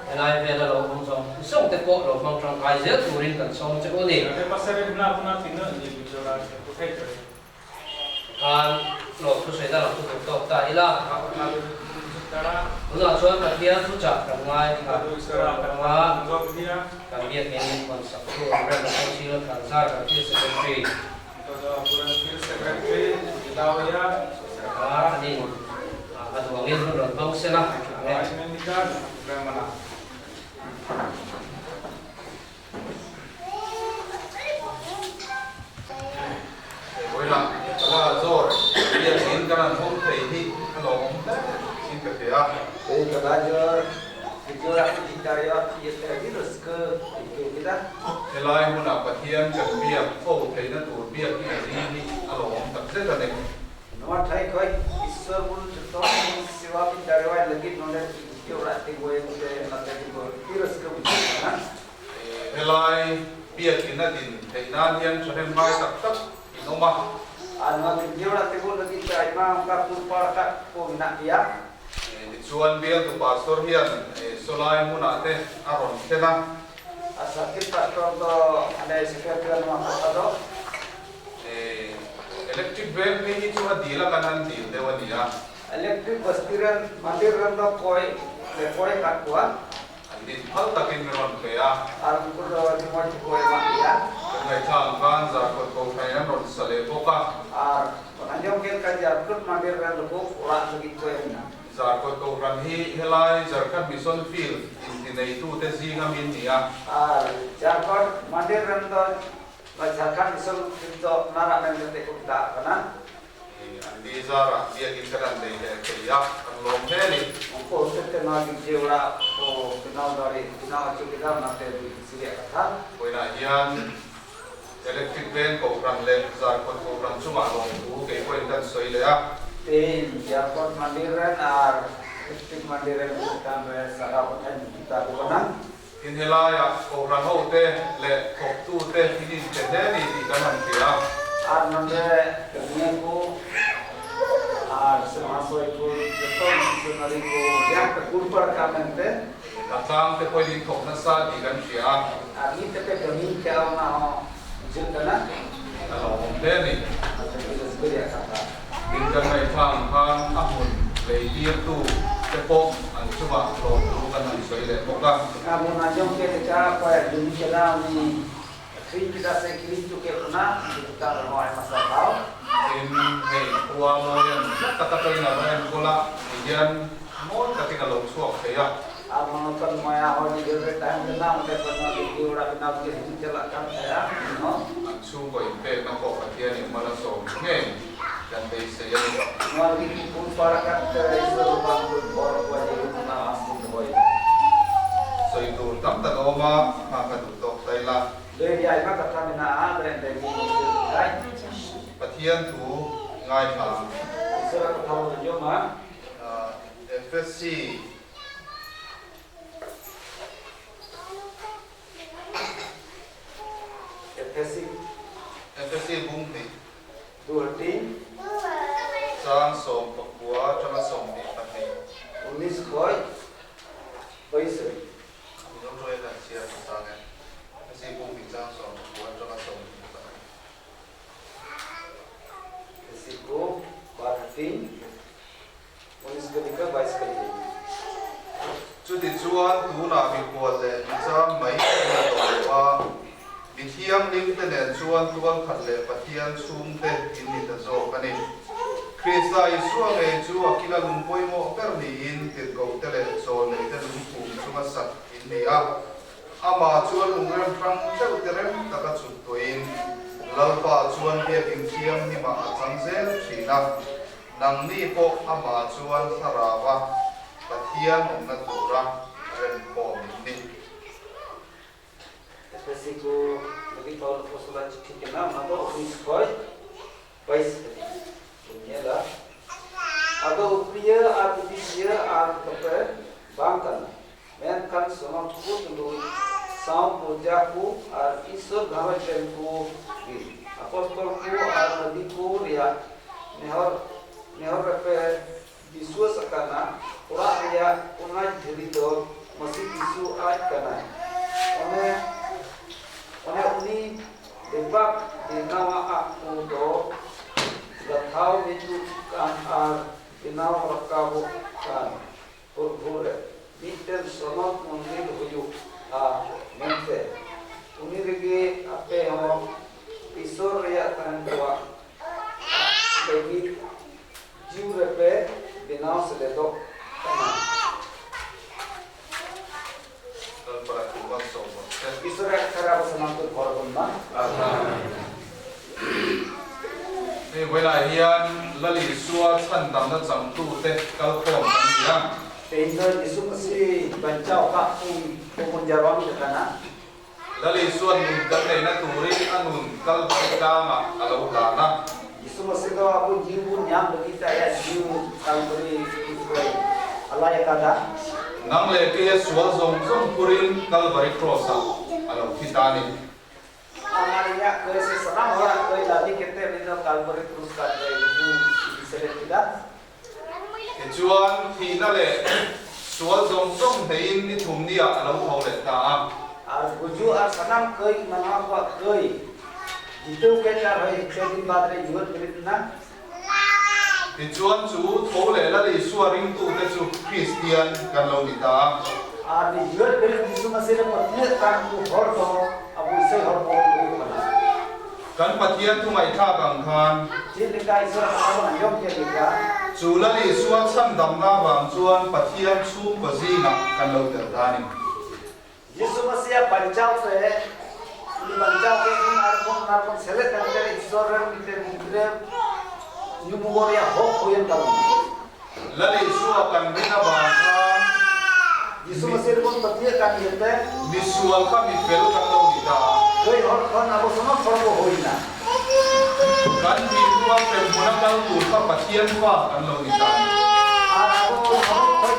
Helai vela lo awm zawng zawng te pawh lo hmang tangkai zel turin kan sawm che u ni. Khan lawm thusawi na lam chu duh tawk ta ila. Tunah chuan Pathian thuchah kan ngai thla tawh ang a, kan biakin hawn sak thu ang rem a Council Thanzar kan Field Secretary Anin a duh angin hun rawn hmang sela. Vawilah kala zawr biakin kan han hawng thei hi a lawmawm hle in ka hria a. Helai hmunah Pathian kan biak fo theihna tur biakin a zing hi a lawmawm tak. zet a ni. Noa ṭhai khawih Isua bul chu tawng in siwa min dariwai lagit nonde tirau rak tinguin te nate tingu tirus ke bujur kana. Helai biakin a din theih nan hian thahnem ngai tak tak in awm a. Noa tirau rak tingu lagit te aima ongka purpar kak ko minak pia. Tichuan bialtu pastor hian sawlai hmunah te a rawn thlen a. Sakit pastor do ane secretary noa kota do. Electric veng phei hi chu a dil a kan han dil deuh a ni a. Electric basti ren mandir ren do kawi le kawi khat kua. An din phal takin min rawn pe a. Ar kur do ni mawi chu kawi mah ni a. Kan ngaihthlak ang khan Zarkawt Kohhran an rawn sa leh bawk a. Ar anjawm kel ka Zarkawt mandir ren do ku ulah lagi kawi a ni a. Zarkawt Kohhran hi helai Jharkhand Mission Field intinaitute zinga min ni a. Ar Jharkhand mandir ren do Jharkhand Mission Field do nara men kate ku mita kana. An ni zarah biakin kan han nei leh thei a, kan lawm hle a ni. Ungku hostel te nau dik je ura ko binaw dari binaw achu kida na te dui siriah katha. Vawiinah hian Electric Veng Kohhran leh Zarkawt Kohhran chungah lawmthu kei pawhin kan sawi leh a. Tin, Zarkawt Mandir ren ar Electric Mandir ren tan re sarau pathain kita ko kana. Tin helaiah Kohhran hote leh thawktute in inpe hle a ni tih kan han hria a. Ar nonde Kania ku, ar Semasawi ku, Joto Missionary ku riak te Kurpar ka men te. Hnatlang te pawhin in thawk nasa tih kan hria a. Ar ni te pe kami ke au na ho zir kana. A lo awm hle a ni. Tin kan ngaihthla ang khan a hmun lei tirtu te pawh an chungah hlawhthu kan han sawi leh bawk a. Tin, hei khua mawian hla taka tawin a va enkawl a, tihian mawi takin a lo chhuak thei a. An chhungkaw inpekna pawh Pathianin hma la sawm ngei kan beisei a ni. Sawi tur tam tak a awm a, hma ka duh tawk ta ila. Pathian thu ngaithla ang. Efesi. Efesi bung hnih. Chang 19 atanga 22. Mizo tawia kan chhiar hmasa ang e. Efesi bung hnih chang 19 atanga 22. Chutichuan tunah mikhual leh micham mai a ni tawh lo a, mi thianghlimte nen chuan tualkhat leh Pathian chhungte in ni ta zawk a ni. Krista Isua ngei chu a kila lung pawimawh ber niin tirhkohte leh chawlneite lungphum chunga sak in ni a. Amah chuan lungrem hrang deuh te rem taka chhuk tuahin Lalpa chuan biakin thianghlimah a chang zel thin a. Nangni pawh amah chuan thlarau a Pathian awmna tura remkhawm in ni. Efesi ku lagi Paul apostola chithi kena ona do 19 khoi 22 habi bun nyela. Ado upriya ar udisiya ar dope bang kana. Menkhan sonot ku tuluj saw purja ku ar Iswar gharonj ren ku gi apostol ku ar nabi ku riak nehor nehor repe biswas akana orak riak onaj dhiri do Masih Jisu aj kanai. One one uni debak benawa ak ku do gathaw mituk kan ar benaw rakabok kan. Purbhu re mitten sonot mandir huyuga mente uni rege ape hon Iswar riak tahen koat lagid jiw repe benaw seledok kana. Lalpara Tuman sawm rawh se. Iswar riak katha re abo sanam ko bhor bon ma. Hei vawilah hian Lal Isua chhandamna changtute kalkhawm kan ni a. Tein Jisu Masih banchau kah pum pumun jaron ke kana. Lal Isuan nun kan neihna turin a nun Kalvari tlangah a lo hlan a. Jisu Masih do abo jiwi bun nyam lagid te aya jiwi Kalvari krus rei alai akada. Nang leh keia sual zawng zawng phurin Kalvari Cross-ah a lo thi ta a ni. Amah inya kei se sanam horak kei labi kete uni do Kalvari krus kat rei lubu idi selet keda. Tichuan, thihna leh sual zawng zawng hneihin ni thum niah a lo tho leh ta a. Ar guju ar sanam kei manwa kuah kei jitu ket ar hoi pe din bad rei jiwet berit na. Tichuan chu tho leh Lal Isua ringtute chu Kristian kan lo ni ta a. Ar ni jiwet berit Jisu Masih re pathian tan ku hor do a buisei hor pawh ui khala. Kan Pathian thu ngaihthlak ang khan. Chin leka Isua kha a rawn anjawm hian leka. Chu Lal Isua chhandamna avang chuan Pathian chhungkaw zingah kan lo tel ta a ni. Jisu Masiah banchau te uni banchau ke hun ar bon nar bon selet ang te Isua ren mite mugre nyumugoria hok huyen tabun. Lal Isua kan rin avang khan. Jisu Masih bon patia kan iate. Misual kha mi fel kan lo ni ta. Kei hor khan abo sama hor bo hoina. Kan tih hnuah hremhmun a kal tur kha Pathian fa kan lo ni ta ni. Ar abo sama khoi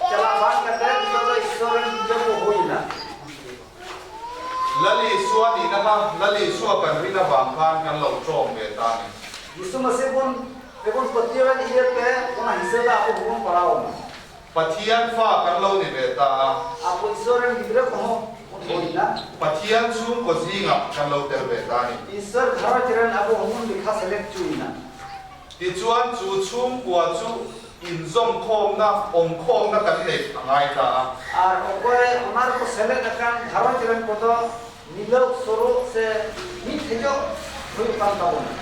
chala ban ka te nito do Isua ren gidra bo hoina. Lal Isua nihna kha Lal Isua kan rin avang khan kan lo tawng ve ta ni. Jisu Masih bon rebon patia ren iate ona hisada abo hubon parao ma. Pathian fa kan lo ni ve ta a. Abo Isua ren gidra koho bon hoina. Pathian chhungkaw zingah kan lo tel ve ta ni. Isua gharaj ren abo hubon likha selek chuina. Tichuan chu chhungkua chu inzawmkhawmna, awmkhawmna kan neih a ngai ta a. Ar okoy onar ko selek akan gharaj ren kodo milaw sorok se mid hejok huyuk kan tabona.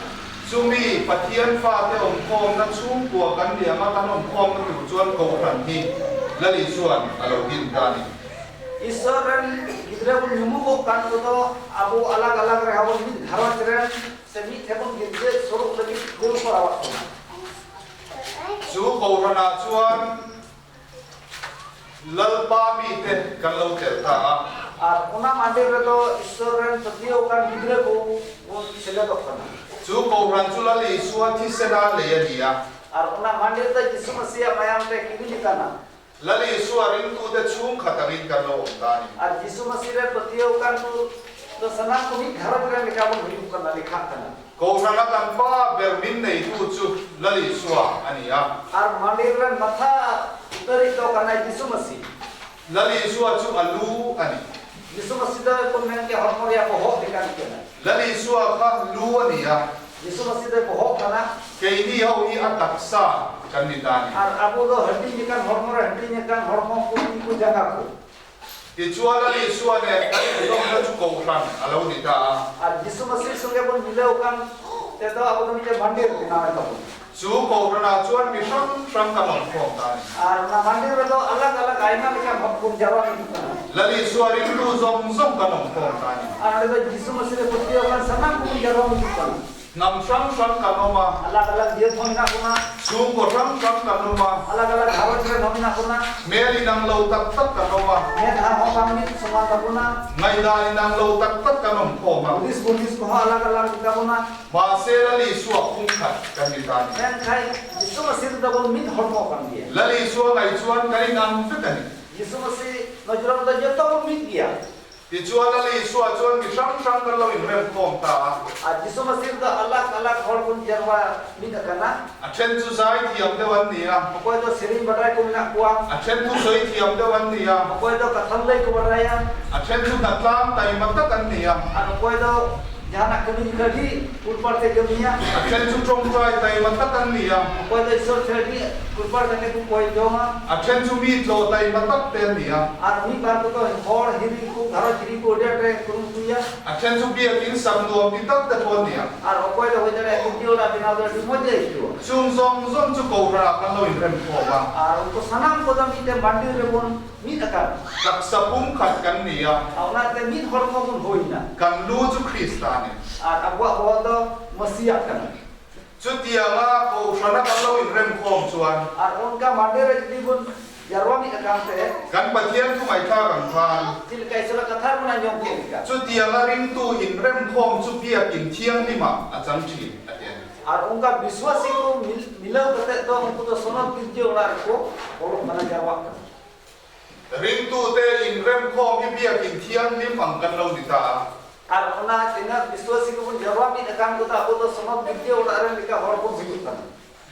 Chumi Pathian fate awmkhawmna chhungkua kan ni anga kan awmkhawmna tur chuan Kohhran hi Lal Isua'n a lo din ta a ni. Isua ren gidra bun nyumugok kan kodo abo alag alag re habon mid gharaj ren se mid hebon gidre sorok lagid gol korawat bona. Chu Kohhranah chuan Lalpa mite kan lo tel ta a. Ar ona mandir redo Isua ren pathiaw kan gidra ko bun seledok kana. Chu Kohhran chu Lal Isua thisena lei a ni a. Ar ona mandir do Jisu Masiah mayam te kirin kana. Lal Isua ringtute chhungkhat angin kan lo awm ta a ni. Ar Jisu Masih re pathiaw kan ku do sanam ko mid gharaj re leka bun huyuk kana lekhak kana. Kohhrana kan pa ber min neitu chu Lal Isua a ni a. Ar mandir ren matha utari do kana Jisu Masih. Lal Isua chu a lu a ni. Jisu Masih do kon men ke hormo ria bohok lekan kana. Lal Isua kha lu a ni a. Jisu Masih do bohok kana. Keini ho hi a taksa kan ni ta a ni. Ar abo do hating lekan hormo re hating lekan hormo ku ti ku janga ku. Tichuan Lal Isua nen kan inzawmna chu Kohhran a lo ni ta a. Ar Jisu Masih sunge bun milaw kan te do abo do mite mandir binaw tabun. Chu Kohhranah chuan mi hrang hrang kan awm khawm ta a ni. Ar ona mandir re do alag alag aima leka bhak bun jarwa hijuk kana. Lal Isua ringtu zawng zawng kan awm khawm ta a ni. Ar onde do Jisu Masih re pathiaw kan sanam ko bun jarwa hijuk kana. Hnam hrang hrang kan awm a. Alag alag jat ho mena bona. Chhungkaw hrang hrang kan awm a. Alag alag gharaj ren ho mena bona. Hmel inang lo tak tak kan awm a. Medha ho bang mid soman tabona. Ngaihdan inang lo tak tak kan awm khawm a. Hudis bundis koho alag alag leka bona. Mahse Lal Isua phungkhat kan ni ta a ni. Mengkhai Jisu Masih tu tabon mid hormo kan gia. Lal Isua ngaih chuan kan inang vek a ni. Jisu Masih nojrom do joto bon mid gia. Tichuan Lal Isua chuan mi hrang hrang kan lo inrem khawm ta a. Ar Jisu Masih do alag alag hor bun jarwa mid akana. A then chu zai thiam deuh an ni a. Okoy do siring badai ko mena koa. A then thu sawi thiam deuh an ni a. Okoy do katham lei ko badaya. A then chu hnatlang taima tak an ni a. Ar okoy do Jahanah kami jika di kurpar te kamiya. A then chu tawngtai taima tak an ni a. Okoy do Isua the di kurpar te ku koi joma. A then chu mi tlaw taima tak te an ni a. Ar mi bar ko do hor hiri ku gharaj hiri ku odia te kurum tuya. A then chu biakin sam nuam ti tak te pawh an ni a. Ar okoy do hoi dare ku ora binaw do di moj ei tu. Chung zawng zawng chu Kohhranah kan lo inrem khawm a. Ar unku sanam ko do mi te mandir re bon mid akan. Taksa pumkhat kan ni a. Ona te mid hormo bun hoina. Kan lu chu Krista a ni. Ar abuah boh do Masiah kana. Chutianga Kohhrana kan lo inrem khawm chuan. Ar onka mandir re judi bun jarwa mid akan te. Kan Pathian thu ngaihthlak ang khan. Chilka Isua katha bun anjom ke leka. Chutianga ringtu inrem khawm chu biakin thianghlimah a chang thin a ti a ni. ᱟᱨ ᱚᱱᱠᱟ ᱵᱤᱥᱣᱟᱥᱤ ᱠᱚ ᱢᱤᱞᱟᱹᱣ ᱠᱟᱛᱮ ᱫᱚ ᱩᱱᱠᱩ ᱫᱚ ᱥᱚᱱᱚᱛ ᱜᱤᱨᱡᱟᱹ ᱚᱲᱟᱜ ᱨᱮᱠᱚ ᱵᱚᱞᱚᱜ ᱠᱟᱱᱟ, ᱡᱟᱨᱣᱟᱜ ᱠᱟᱱᱟ। Ringtu te in rem khom hi biakin thianghlim ang kan lo ni ta a। ᱟᱨ ᱚᱱᱟ ᱛᱤᱱᱟᱹᱜ ᱵᱤᱥᱣᱟᱥᱤ ᱠᱚᱵᱚᱱ ᱡᱟᱨᱣᱟ ᱢᱤᱫ ᱟᱠᱟᱱ ᱠᱚᱫᱚ ᱟᱵᱚ ᱫᱚ ᱥᱚᱱᱚᱛ ᱜᱤᱨᱡᱟᱹ ᱚᱲᱟᱜ ᱨᱮᱱ ᱞᱮᱠᱟ ᱦᱚᱲ ᱵᱚᱱ ᱦᱩᱭᱩᱜ ᱠᱟᱱᱟ।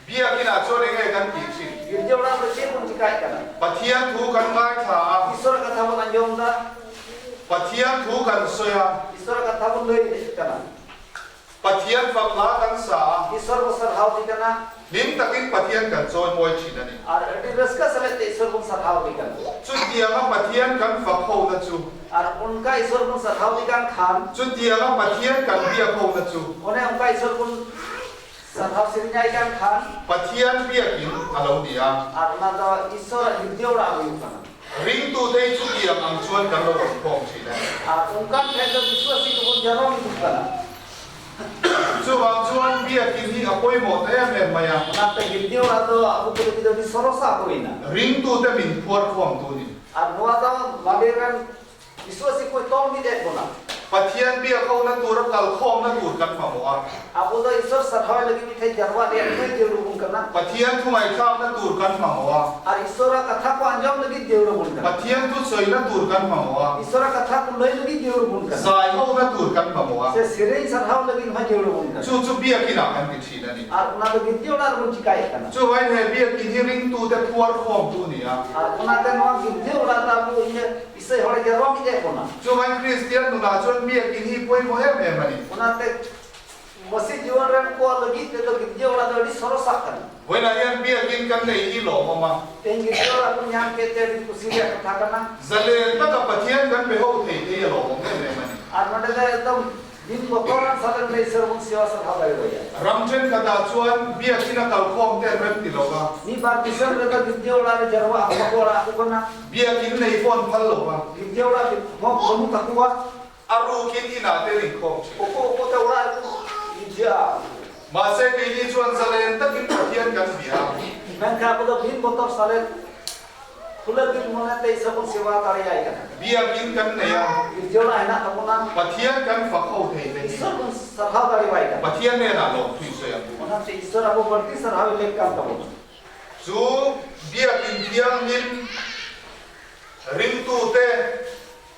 Biakin ah chuan enge kan tih thin? ᱜᱤᱨᱡᱟᱹ ᱚᱲᱟᱜ ᱨᱮ ᱪᱮᱫ ᱵᱚᱱ ᱪᱤᱠᱟᱹᱭᱮᱫ ᱠᱟᱱᱟ? Pathian thu kan ngaithla a. ᱤᱥᱥᱚᱨ ᱠᱟᱛᱷᱟ ᱵᱚᱱ ᱟᱸᱡᱚᱢ ᱮᱫᱟ। Pathian thu kan sawi a. ᱤᱥᱥᱚᱨ ᱠᱟᱛᱷᱟ ᱵᱚᱱ ᱞᱟᱹᱭᱮᱫ ᱠᱟᱱᱟ। Pathian fak hla kan sa a. ᱤᱥᱥᱚᱨ ᱵᱚᱱ ᱥᱟᱨᱦᱟᱣ ᱠᱟᱱᱟ। Hlim takin Pathian kan chawi mawi thin a ni. ᱟᱨ ᱟᱹᱰᱤ ᱨᱟᱹᱥᱠᱟᱹ ᱥᱟᱞᱟᱜ ᱛᱮ ᱤᱥᱥᱚᱨ ᱵᱚᱱ ᱥᱟᱨᱦᱟᱣ ᱠᱟᱱᱟ। Chutianga Pathian kan fak ho na chu. ᱟᱨ ᱚᱱᱠᱟ ᱤᱥᱥᱚᱨ ᱵᱚᱱ ᱥᱟᱨᱦᱟᱣ ᱠᱟᱱ ᱠᱷᱟᱱ, Chutianga Pathian kan biak ho na chu. ᱚᱱᱮ ᱚᱱᱠᱟ ᱤᱥᱥᱚᱨ ᱵᱚᱱ ᱥᱟᱨᱦᱟᱣ ᱥᱮᱨᱮᱧᱟᱭ ᱠᱟᱱ ᱠᱷᱟᱱ, Pathian biakin a lo ni a. ᱟᱨ ᱚᱱᱟ ᱫᱚ ᱤᱥᱥᱚᱨᱟᱜ ᱜᱤᱨᱡᱟᱹ ᱚᱲᱟᱜ ᱦᱩᱭᱩᱜ ᱠᱟᱱᱟ। Ringtu te chutiang ang chuan kan lo awm khawm thin a ni. ᱟᱨ ᱚᱱᱠᱟᱱ ᱴᱷᱮᱱ ᱫᱚ ᱵᱤᱥᱣᱟᱥᱤ ᱠᱚᱵᱚᱱ ᱡᱟᱨᱣᱟ ᱢᱤᱫᱚᱜ ᱠᱟᱱᱟ। Chuvang chuan biakin hi a pawimawh ta em em mai a. ᱚᱱᱟᱛᱮ ᱜᱤᱨᱡᱟᱹ ᱚᱲᱟᱜ ᱫᱚ ᱟᱵᱚ ᱠᱚ ᱞᱟᱹᱜᱤᱫ ᱫᱚ ᱟᱹᱰᱤ ᱥᱚᱨᱚᱥᱟ ᱦᱩᱭᱱᱟ। Ringtu te min phuar khawm tu ni. ᱟᱨ ᱱᱚᱣᱟ ᱫᱚ ᱢᱟᱞᱮ ᱨᱮᱱ ᱵᱤᱥᱣᱟᱥᱤ ᱠᱚ ᱛᱚᱞ ᱢᱤᱫ ᱮᱫ ᱵᱚᱱᱟ। Pathian biak ho na tur a kal khawm na tur kan mamawh a. ᱟᱵᱚ ᱫᱚ ᱤᱥᱥᱚᱨ ᱥᱟᱨᱦᱟᱣ ᱞᱟᱹᱜᱤᱫ ᱢᱤᱫᱴᱷᱮᱱ ᱡᱟᱨᱣᱟ ᱨᱮᱭᱟᱜ ᱠᱟᱹᱭ ᱡᱟᱹᱨᱩᱲ ᱵᱚᱱ ᱠᱟᱱᱟ। Pathian thu ngaihthlak na tur kan mamawh a. ᱟᱨ ᱤᱥᱥᱚᱨᱟᱜ ᱠᱟᱛᱷᱟ ᱠᱚ ᱟᱸᱡᱚᱢ ᱞᱟᱹᱜᱤᱫ ᱡᱟᱹᱨᱩᱲ ᱵᱚᱱ ᱠᱟᱱᱟ। Pathian thu sawi na tur kan mamawh a. ᱤᱥᱥᱚᱨᱟᱜ ᱠᱟᱛᱷᱟ ᱠᱚ ᱞᱟᱹᱭ ᱞᱟᱹᱜᱤᱫ ᱡᱟᱹᱨᱩᱲ ᱵᱚᱱ ᱠᱟᱱᱟ। Zai ho na tur kan mamawh a. ᱥᱮ ᱥᱮᱨᱮᱧ ᱥᱟᱨᱦᱟᱣ ᱞᱟᱹᱜᱤᱫ ᱦᱚᱸ ᱡᱟᱹᱨᱩᱲ ᱵᱚᱱ ᱠᱟᱱᱟ। Chu chu biakin ah kan ti thin a ni. ᱟᱨ ᱚᱱᱟ ᱫᱚ ᱜᱤᱨᱡᱟᱹ ᱚᱲᱟᱜ ᱨᱮᱵᱚᱱ ᱪᱤᱠᱟᱹᱭᱮᱫ ᱠᱟᱱᱟ। Chuvain he biakin hi ringtu te phuar khawm tu ni a. ᱟᱨ ᱚᱱᱟᱛᱮ ᱱᱚᱣᱟ ᱜᱤᱨᱡᱟᱹ ᱚᱲᱟᱜ ᱫᱚ ᱟᱵᱚ ᱤᱭᱟᱹ ᱤᱥᱟᱹᱭ ᱦᱚᱲ ᱡᱟᱨᱣᱟ ᱢᱤᱫ ᱮᱫ ᱵᱚᱱᱟ। Chuvain Kristian nunah chuan biakin hi pawimawh em em a ni. ᱚᱱᱟᱛᱮ ᱢᱟᱹᱥᱤ ᱡᱤᱭᱚᱱ ᱨᱮᱱ ᱠᱚ ᱞᱟᱹᱜᱤᱫ ᱛᱮᱫᱚ ᱜᱤᱨᱡᱟᱹ ᱚᱲᱟᱜ ᱫᱚ ᱟᱹᱰᱤ ᱥᱚᱨᱚᱥᱟᱜ ᱠᱟᱱᱟ। Vawiinah hian biakin kan nei hi lawmawm a. ᱛᱮᱦᱮᱧ ᱜᱤᱨᱡᱟᱹ ᱚᱲᱟᱜ ᱵᱚᱱ ᱧᱟᱢ ᱠᱮᱫ ᱛᱮ ᱟᱹᱰᱤ ᱠᱩᱥᱤ ᱨᱮᱭᱟᱜ ᱠᱟᱛᱷᱟ ᱠᱟᱱᱟ। Zalen taka Pathian kan be ho thei te hi a lawmawm em em a ni. ᱟᱨ ᱱᱚᱰᱮ ᱫᱚ ᱮᱠᱫᱚᱢ ᱵᱤᱱ ᱵᱚᱛᱚᱨᱟᱱ ᱥᱟᱞᱮ ᱱᱚᱰᱮ ᱤᱥᱥᱚᱨ ᱵᱚᱱ ᱥᱮᱵᱟ ᱥᱟᱨᱦᱟᱣ ᱫᱟᱲᱮᱭᱟᱭᱟ। Ram thenkhatah chuan biakin a kalkhawm te an rem ti lo va. ᱢᱤᱫ ᱵᱟᱨ ᱫᱤᱥᱚᱢ ᱨᱮᱫᱚ ᱜᱤᱨᱡᱟᱹ ᱚᱲᱟᱜ ᱨᱮ ᱡᱟᱨᱣᱟ ᱵᱟᱠᱚ ᱟᱲᱟᱜ ᱟᱠᱚ ᱠᱟᱱᱟ। Biakin nei pawh an phal lo va. ᱜᱤᱨᱡᱟᱹ ᱚᱲᱟᱜ ᱦᱚᱸ ᱵᱟᱹᱱᱩᱜ ᱛᱟᱠᱚᱣᱟ। A rukin inah te an inkhawm thin. ᱚᱠᱚ ᱚᱠᱚᱛᱮ ᱚᱲᱟᱜ ᱨᱮᱠᱚ ᱜᱤᱨᱡᱟᱹᱜᱼᱟ। Mahse keini chuan zalen takin Pathian kan bia. ᱢᱮᱱᱠᱷᱟᱱ ᱟᱵᱚ ᱫᱚ ᱵᱤᱱ ᱵᱚᱛᱚᱨ ᱥᱟᱞᱮ ᱠᱷᱩᱞᱟᱹ ᱫᱤᱞ ᱢᱚᱱᱮᱛᱮ ᱤᱥᱥᱚᱨ ᱵᱚᱱ ᱥᱮᱵᱟ ᱫᱟᱲᱮᱭᱟᱭ ᱠᱟᱱᱟ। Biakin kan nei a. ᱜᱤᱨᱡᱟᱹ ᱚᱲᱟᱜ ᱦᱮᱱᱟᱜ ᱛᱟᱵᱚᱱᱟ। Pathian kan fak ho thei te hi. ᱤᱥᱥᱚᱨ ᱵᱚᱱ ᱥᱟᱨᱦᱟᱣ ᱫᱟᱲᱮᱭᱟᱭ ᱠᱟᱱᱟ। Pathian hnenah lawm thui sawi ang u. ᱚᱱᱟᱛᱮ ᱤᱥᱥᱚᱨ ᱟᱵᱚ ᱵᱟᱹᱲᱛᱤ ᱥᱟᱨᱦᱟᱣ ᱞᱮᱠ ᱠᱟᱱ ᱛᱟᱵᱚᱱᱟ। Chu biakin thianghlim ringtute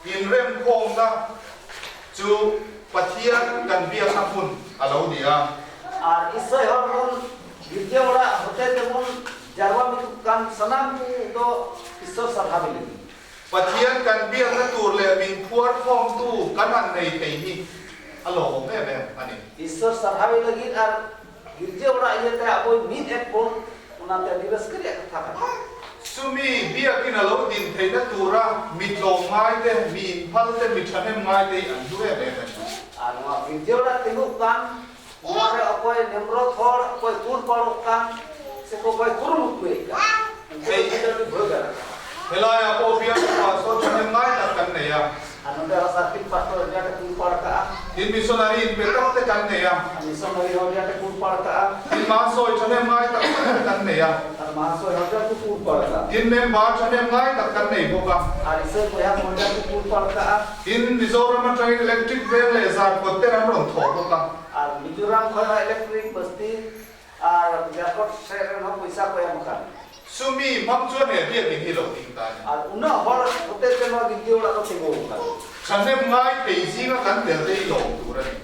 inremkhawmna chu Pathian kan biakna hmun a lo ni a. ᱟᱨ ᱤᱥᱟᱹᱭ ᱦᱚᱲ ᱵᱚᱱ ᱜᱤᱨᱡᱟᱹ ᱚᱲᱟᱜ ᱦᱚᱛᱮ ᱛᱮᱵᱚᱱ ᱡᱟᱨᱣᱟ ᱢᱤᱫᱚᱜ ᱠᱟᱱ ᱥᱟᱱᱟᱢ ᱠᱚ ᱫᱚ ᱤᱥᱥᱚᱨ ᱥᱟᱨᱦᱟᱣ ᱞᱟᱹᱜᱤᱫ। Pathian kan biakna tur leh min phuarkhawmtu kan han nei thei hi a lawmawm em em a ni. ᱤᱥᱥᱚᱨ ᱥᱟᱨᱦᱟᱣ ᱞᱟᱹᱜᱤᱫ ᱟᱨ ᱜᱤᱨᱡᱟᱹ ᱚᱲᱟᱜ ᱤᱭᱟᱹᱛᱮ ᱟᱵᱚ ᱢᱤᱫ ᱮᱫ ᱵᱚᱱ, ᱚᱱᱟᱛᱮ ᱟᱹᱰᱤ ᱨᱟᱹᱥᱠᱟᱹ ᱨᱮᱭᱟᱜ ᱠᱟᱛᱷᱟ ᱠᱟᱱᱟ। Chumi biakin a lo din theihna tura mi tlawm ngai te, mi inphal te, mi thahnem ngai te hi an hlu em em a ni. ᱟᱨ ᱱᱚᱣᱟ ᱜᱤᱨᱡᱟᱹ ᱚᱲᱟᱜ ᱛᱤᱸᱜᱩᱜ ᱠᱟᱱ ᱱᱚᱣᱟ ᱨᱮ ᱚᱠᱚᱭ ᱱᱮᱢᱨᱚᱛ ᱦᱚᱲ, ᱚᱠᱚᱭ ᱠᱩᱨ ᱯᱟᱲᱚᱜ ᱠᱟᱱ ᱥᱮ ᱚᱠᱚᱭ ᱠᱩᱨᱩᱢᱩᱴᱩᱭᱮᱫ ᱠᱟᱱ, ᱩᱱᱠᱩ ᱫᱚ ᱟᱹᱰᱤ ᱵᱷᱟᱹᱜᱟᱨ। Helaiah pawh bial pastor thahnem ngai tak kan nei a. ᱟᱨ ᱱᱚᱰᱮ ᱦᱚᱸ ᱥᱟᱨᱠᱤᱴ ᱯᱟᱥᱴᱚᱨ ᱟᱹᱰᱤ ᱟᱸᱴᱮ ᱠᱩᱨ ᱯᱟᱲ ᱠᱟᱜᱼᱟ। Tin missionary inpe tak te kan nei a. ᱟᱨ ᱢᱤᱥᱚᱱᱟᱨᱤ ᱦᱚᱸ ᱟᱹᱰᱤ ᱟᱸᱴᱮ ᱠᱩᱨ ᱯᱟᱲ ᱠᱟᱜᱼᱟ। Tin mahsawi thahnem ngai tak tak kan nei a. ᱟᱨ ᱢᱟᱦᱟᱥᱚᱭ ᱦᱚᱸ ᱟᱹᱰᱤ ᱟᱸᱴ ᱠᱚ ᱠᱩᱨ ᱯᱟᱲ ᱠᱟᱜᱼᱟ। Tin member thahnem ngai tak kan nei bawk a. ᱟᱨ ᱤᱥᱟᱹᱭ ᱵᱚᱭᱦᱟ ᱠᱚ ᱟᱹᱰᱤ ᱟᱸᱴ ᱠᱚ ᱠᱩᱨ ᱯᱟᱲ ᱠᱟᱜᱼᱟ। Tin Mizoram atangin electric veng leh zarkawt te an rawn thawh bawk a. ᱟᱨ ᱢᱤᱡᱳᱨᱟᱢ ᱠᱷᱚᱱ ᱦᱚᱸ ᱤᱞᱮᱠᱴᱨᱤᱠ ᱵᱟᱥᱛᱤ ᱟᱨ ᱡᱷᱟᱲᱠᱷᱚᱸᱰ ᱥᱮᱫ ᱨᱮᱱ ᱦᱚᱸ ᱯᱚᱭᱥᱟ ᱠᱚ ᱮᱢ ᱟᱠᱟᱫᱟ। Chumi hmang chuan he biakin hi lo ding ta a ni. ᱟᱨ ᱩᱱᱟᱹᱜ ᱦᱚᱲ ᱦᱚᱛᱮ ᱛᱮ ᱱᱚᱣᱟ ᱜᱤᱨᱡᱟᱹ ᱚᱲᱟᱜ ᱫᱚ ᱛᱤᱸᱜᱩ ᱟᱠᱟᱱᱟ। Thahnem ngai thei zinga kan tel te hi lawm tur a ni.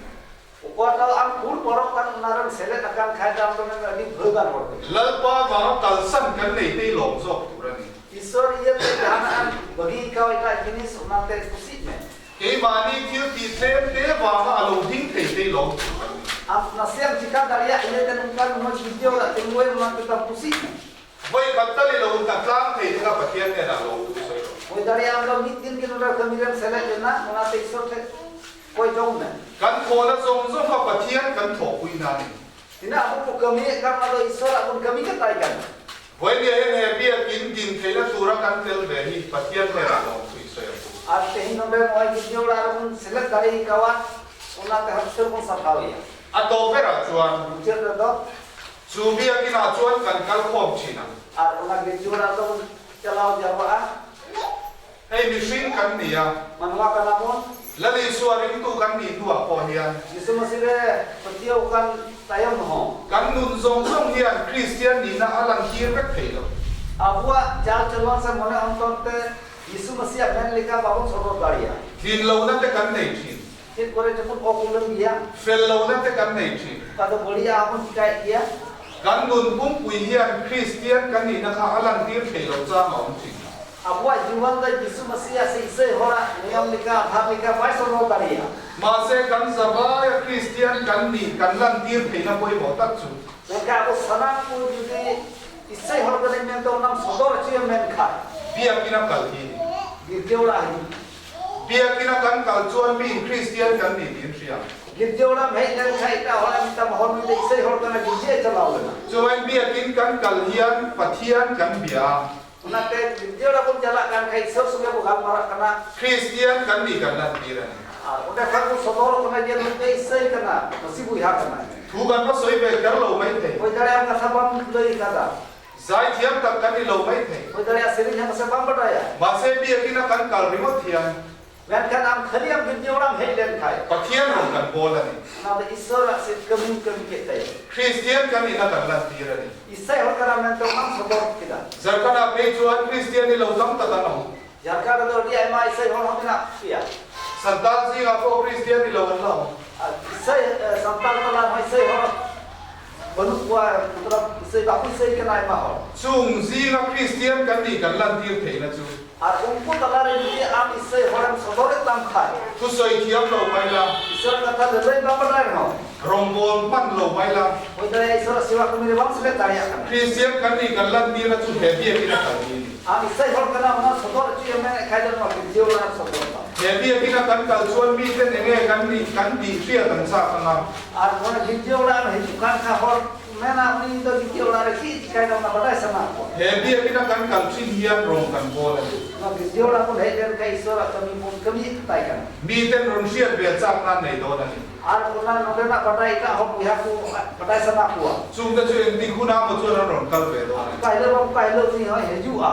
ᱚᱠᱚᱭᱴᱟᱜ ᱟᱢ ᱠᱩᱨ ᱯᱚᱨᱚᱵ ᱠᱟᱱ ᱚᱱᱟ ᱨᱮᱢ ᱥᱮᱞᱮᱫ ᱟᱠᱟᱱ ᱠᱷᱟᱡ ᱫᱚ ᱟᱢ ᱫᱚ ᱟᱹᱰᱤ ᱵᱷᱟᱹᱜᱟᱱ ᱦᱚᱲ ᱠᱟᱱᱟᱢ। Lalpa vanga kalsan kan nei te hi lawm zawk tur a ni. ᱤᱥᱥᱚᱨ ᱤᱭᱟᱹᱛᱮ ᱡᱟᱦᱟᱱᱟᱜ ᱮᱢ ᱵᱟᱹᱜᱤ ᱟᱠᱟᱣ ᱮᱴᱟᱜ ᱡᱤᱱᱤᱥ ᱚᱱᱟᱛᱮ ᱠᱩᱥᱤᱜ ᱢᱮ। Keimahni thil tih tlem te vanga a lo ding thei te hi lawm tur a ni. ᱟᱢ ᱱᱟᱥᱮᱭᱟᱜ ᱮᱢ ᱪᱤᱠᱟ ᱫᱟᱲᱮᱭᱟᱜ ᱤᱭᱟᱹᱛᱮ ᱱᱚᱝᱠᱟᱱ ᱢᱚᱡᱽ ᱜᱤᱨᱡᱟᱹ ᱚᱲᱟᱜ ᱛᱤᱸᱜᱩᱭ ᱚᱱᱟᱛᱮ ᱛᱟᱢ ᱠᱩᱥᱤᱜ ᱢᱮ। Vawi khat tal i lo ta tlang thei te kha Pathian hnenah lawm thu sawi rawh. ᱦᱩᱭ ᱫᱟᱲᱮᱭᱟᱜ ᱟᱢ ᱫᱚ ᱢᱤᱫ ᱫᱤᱱ ᱜᱮ ᱱᱚᱰᱮ ᱠᱟᱹᱢᱤ ᱨᱮᱢ ᱥᱮᱞᱮᱫ ᱞᱮᱱᱟ, ᱚᱱᱟᱛᱮ ᱤᱥᱥᱚᱨ ᱴᱷᱮᱱ ᱠᱚᱭ ᱡᱚᱢ ᱢᱮ। Kan thawhna zawng zawng kha Pathian kan thawhpui na a ni. ᱛᱤᱱᱟᱹᱜ ᱟᱵᱚ ᱠᱚ ᱠᱟᱹᱢᱤᱭᱮᱫ ᱠᱟᱱ ᱚᱱᱟ ᱫᱚ ᱤᱥᱥᱚᱨᱟᱜ ᱵᱚᱱ ᱠᱟᱹᱢᱤ ᱠᱟᱛᱟᱭ ᱠᱟᱱᱟ। Vawinia hian he biakin din theihna tura kan tel ve hi Pathian hnenah lawm thu i sawi ang u. ᱟᱨ ᱛᱮᱦᱮᱧ ᱱᱚᱰᱮ ᱱᱚᱜᱼᱚᱭ ᱜᱤᱨᱡᱟᱹ ᱚᱲᱟᱜ ᱨᱮᱵᱚᱱ ᱥᱮᱞᱮᱫ ᱫᱟᱲᱮ ᱟᱠᱟᱣᱟ, ᱚᱱᱟᱛᱮ ᱦᱚᱸ ᱤᱥᱥᱚᱨ ᱵᱚᱱ ᱥᱟᱨᱦᱟᱣᱮᱭᱟ। A tawp berah chuan ᱢᱩᱪᱟᱹᱫ ᱨᱮᱫᱚ chu biakinah chuan kan kal khawm thin ang. ᱟᱨ ᱚᱱᱟ ᱜᱤᱨᱡᱟᱹ ᱚᱲᱟᱜ ᱫᱚᱵᱚᱱ ᱪᱟᱞᱟᱣ ᱡᱟᱨᱣᱟᱜᱼᱟ। Hei mihring kan ni a. ᱢᱟᱱᱣᱟ ᱠᱟᱱᱟ ᱵᱚᱱ। Lal Isua ringtu kan nih hnuah pawh hian Jisu Masih re ᱯᱟᱹᱛᱭᱟᱹᱣ ᱟᱠᱟᱱ Tayom hon. Kan nun zawng zawng hian Kristian nihna a lantir vek thei lo. Abuak chal chalon se mone ontor te Jisu Masiah men leka babon sodor dariya. Tlin lohna te kan nei thin. Chet kore chebon okulan giya. Fel lohna te kan nei thin. Oka do baliya hon bon chikayet giya. Kan nun pumpui hian Kristian kan nihna kha a lantir thei lo chang a awm thin. Abuak jiwan do Jisu Masiah se Isai horak niyam leka adhar leka bai sodor dariya. Mahse kan zavaia Kristian kan nih kan lantir theihna pawimawh tak chu. Menkhan abo sanam ko judi Isai hor kanain mente onam sodor hochoyam menkhan. Biakina kal hi ni. Girja orak hijug. Biakina kan kal chuan miin Kristian kan nih tiin hria. Girja orak hej lenkhan etak horak mitam hor nui do Isai hor kana girja chalaw lena. Chuvain biakin kan kal hian Pathian kan bia a. Onate girja orak bon chalak kan khan Isor songe bo galmarak kana. Kristian kan nih kan lantir a ni. Ar onde khan bo sodorok kana je nui do Isai kana Masi boiha kana. Thu kan va sawi ve kher lo mai thei. Hoi dariya katha bam lei kada. Zaithiam tak kan ni lo mai thei. Hoi dariya sereny hon se bam badaya. Mahse biakina kan kal ringawt hian. Menkhan am khali am girja orak hej lenkhan. Pathian rawn kan bawl a ni. Ona do Isor se kami kami ke taya. Kristian kan nihna kan lantir a ni. Isai hor kana mente onam sodor keda. Zarkana phei chuan Kristian ni lo tam tak an awm. Jharkhand re do adi ayma Isai hor hon menak pea. Santal zingah pawh Kristian ni lo an la awm. Isai Santal tala hon Isai hor banuk kowa matlab Isai bako Isai kana ayma hor. Chung zinga Kristian kan nih kan lantir theihna chu. Ar unku tala re judi am Isai horem sodore tam khan. Thusawi thiam lo mai la. Isor katha lelei bam badai rehon. Rawngbâwl hman lo mai la. Hoi dariya Isor sewa kami re bam seled dariya kana. Kristian kan nih kan lantirna chu he biakin a kal hi ni. Am Isai hor kana ona sodor hochoyem menkhan do noa girja orak sodor da. He biakin a kan kal chuan miten eng nge kan nih kan tih hriat an chak ang a. Ar ona girja orak hijuk kan kha hor mena uni do girja orak re chit chikai da ona badai sana koa. He biakin a kan kal thin hian rawn kan bawl a ni. Noa girja orak bon hej len khan Isorak kami bon kami tai kana. Miten rawn hriat ve chak nan nei dawn a ni. Ar ona nondenak badai etak hor boiha ko badai sana koa. Chungte chu engtik hun a maw chuan an rawn kal ve dawn a ni. Oka hilo bang oka hilo uni hon hijuga.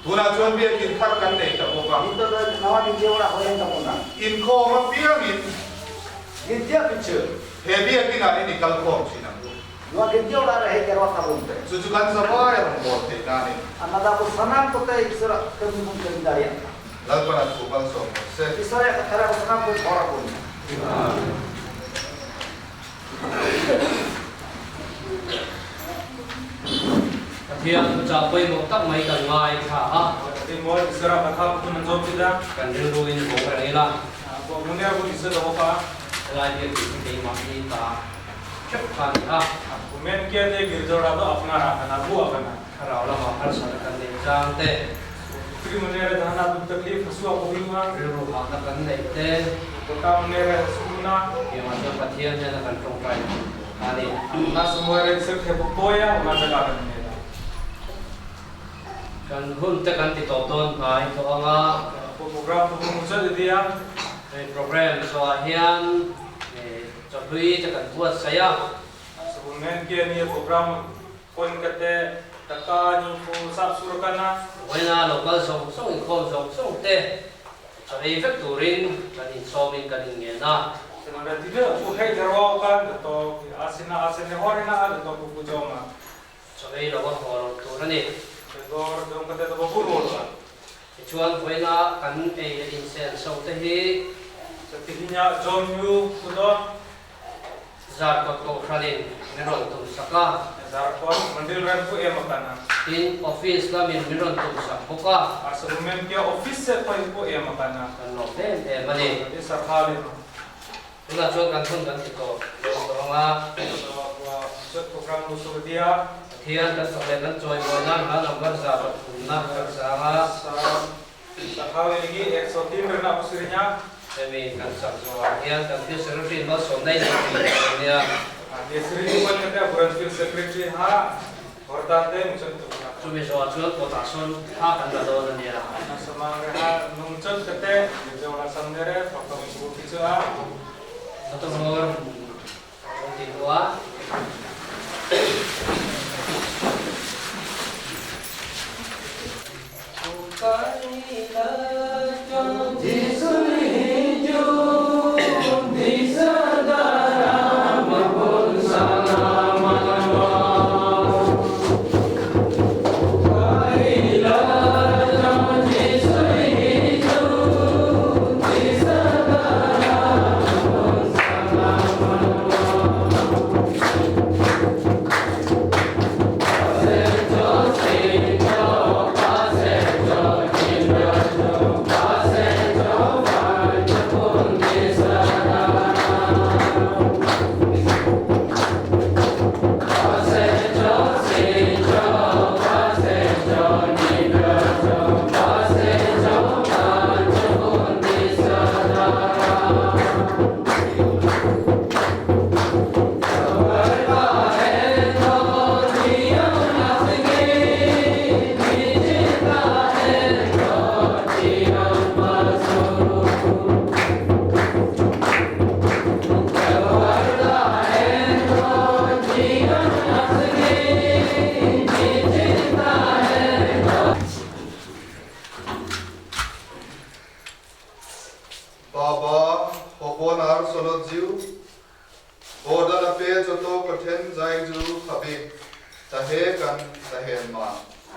Tunah chuan biakin thar kan nei ta bawk a. Nitoh do nawa girja orak huyen tabona. Inkhawm apiangin. Girja pichu. He biakinah hian i kal khawm thin ang u. Noa girja orak re hej jarwa tabon pe. Chu chu kan zavai rawn bawl theih na a ni. Ona do abo sanam kote Isorak kami bon kami dariyak kana. Lalpana thu malsawm rawh se. Isorak katha re abo sanam bon hor bon. Pathian thuchah pawimawh tak mai kan ngaithla a. Kan rilruin vawng reng ila. Helai biak tih hi keimahni ta hrep kha a ni a. Thlarau lamah harsatna kan neih chang te. Rilru hahna kan neih te. Tiangah chuan Pathian hian a kan tawngtai tur a ni. Kan hun te kan ti tawp dawn hnai tawh ang a. Hei program zawhah hian chawhlui te kan buatsaih a. Vawiina local zawng zawng inkhawm zawng zawng te chaw ei vek turin kan insawmin kan inngen a. Chaw ei lo a haw lo tur a ni. Tichuan vawiina kan ei leh insen so te hi. Zarkawt Kohhranin min rawn tum sak a. Tin, Office lamin min rawn tum sak bawk a. Kan lawm em em a ni. Tunah chuan kan hun kan ti tawp dawn tawh ang a. Pathian kan fak leh kan chawimawi nan hla number 103 kan sang a. Hemi kan sak zawhah hian kan field secretary malsawmna in a tih tur a nia. Chumi zawhah chuan kawtah sawn thla kan la dawn a nia. Joto hor rawn ti hnu a.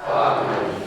Amen.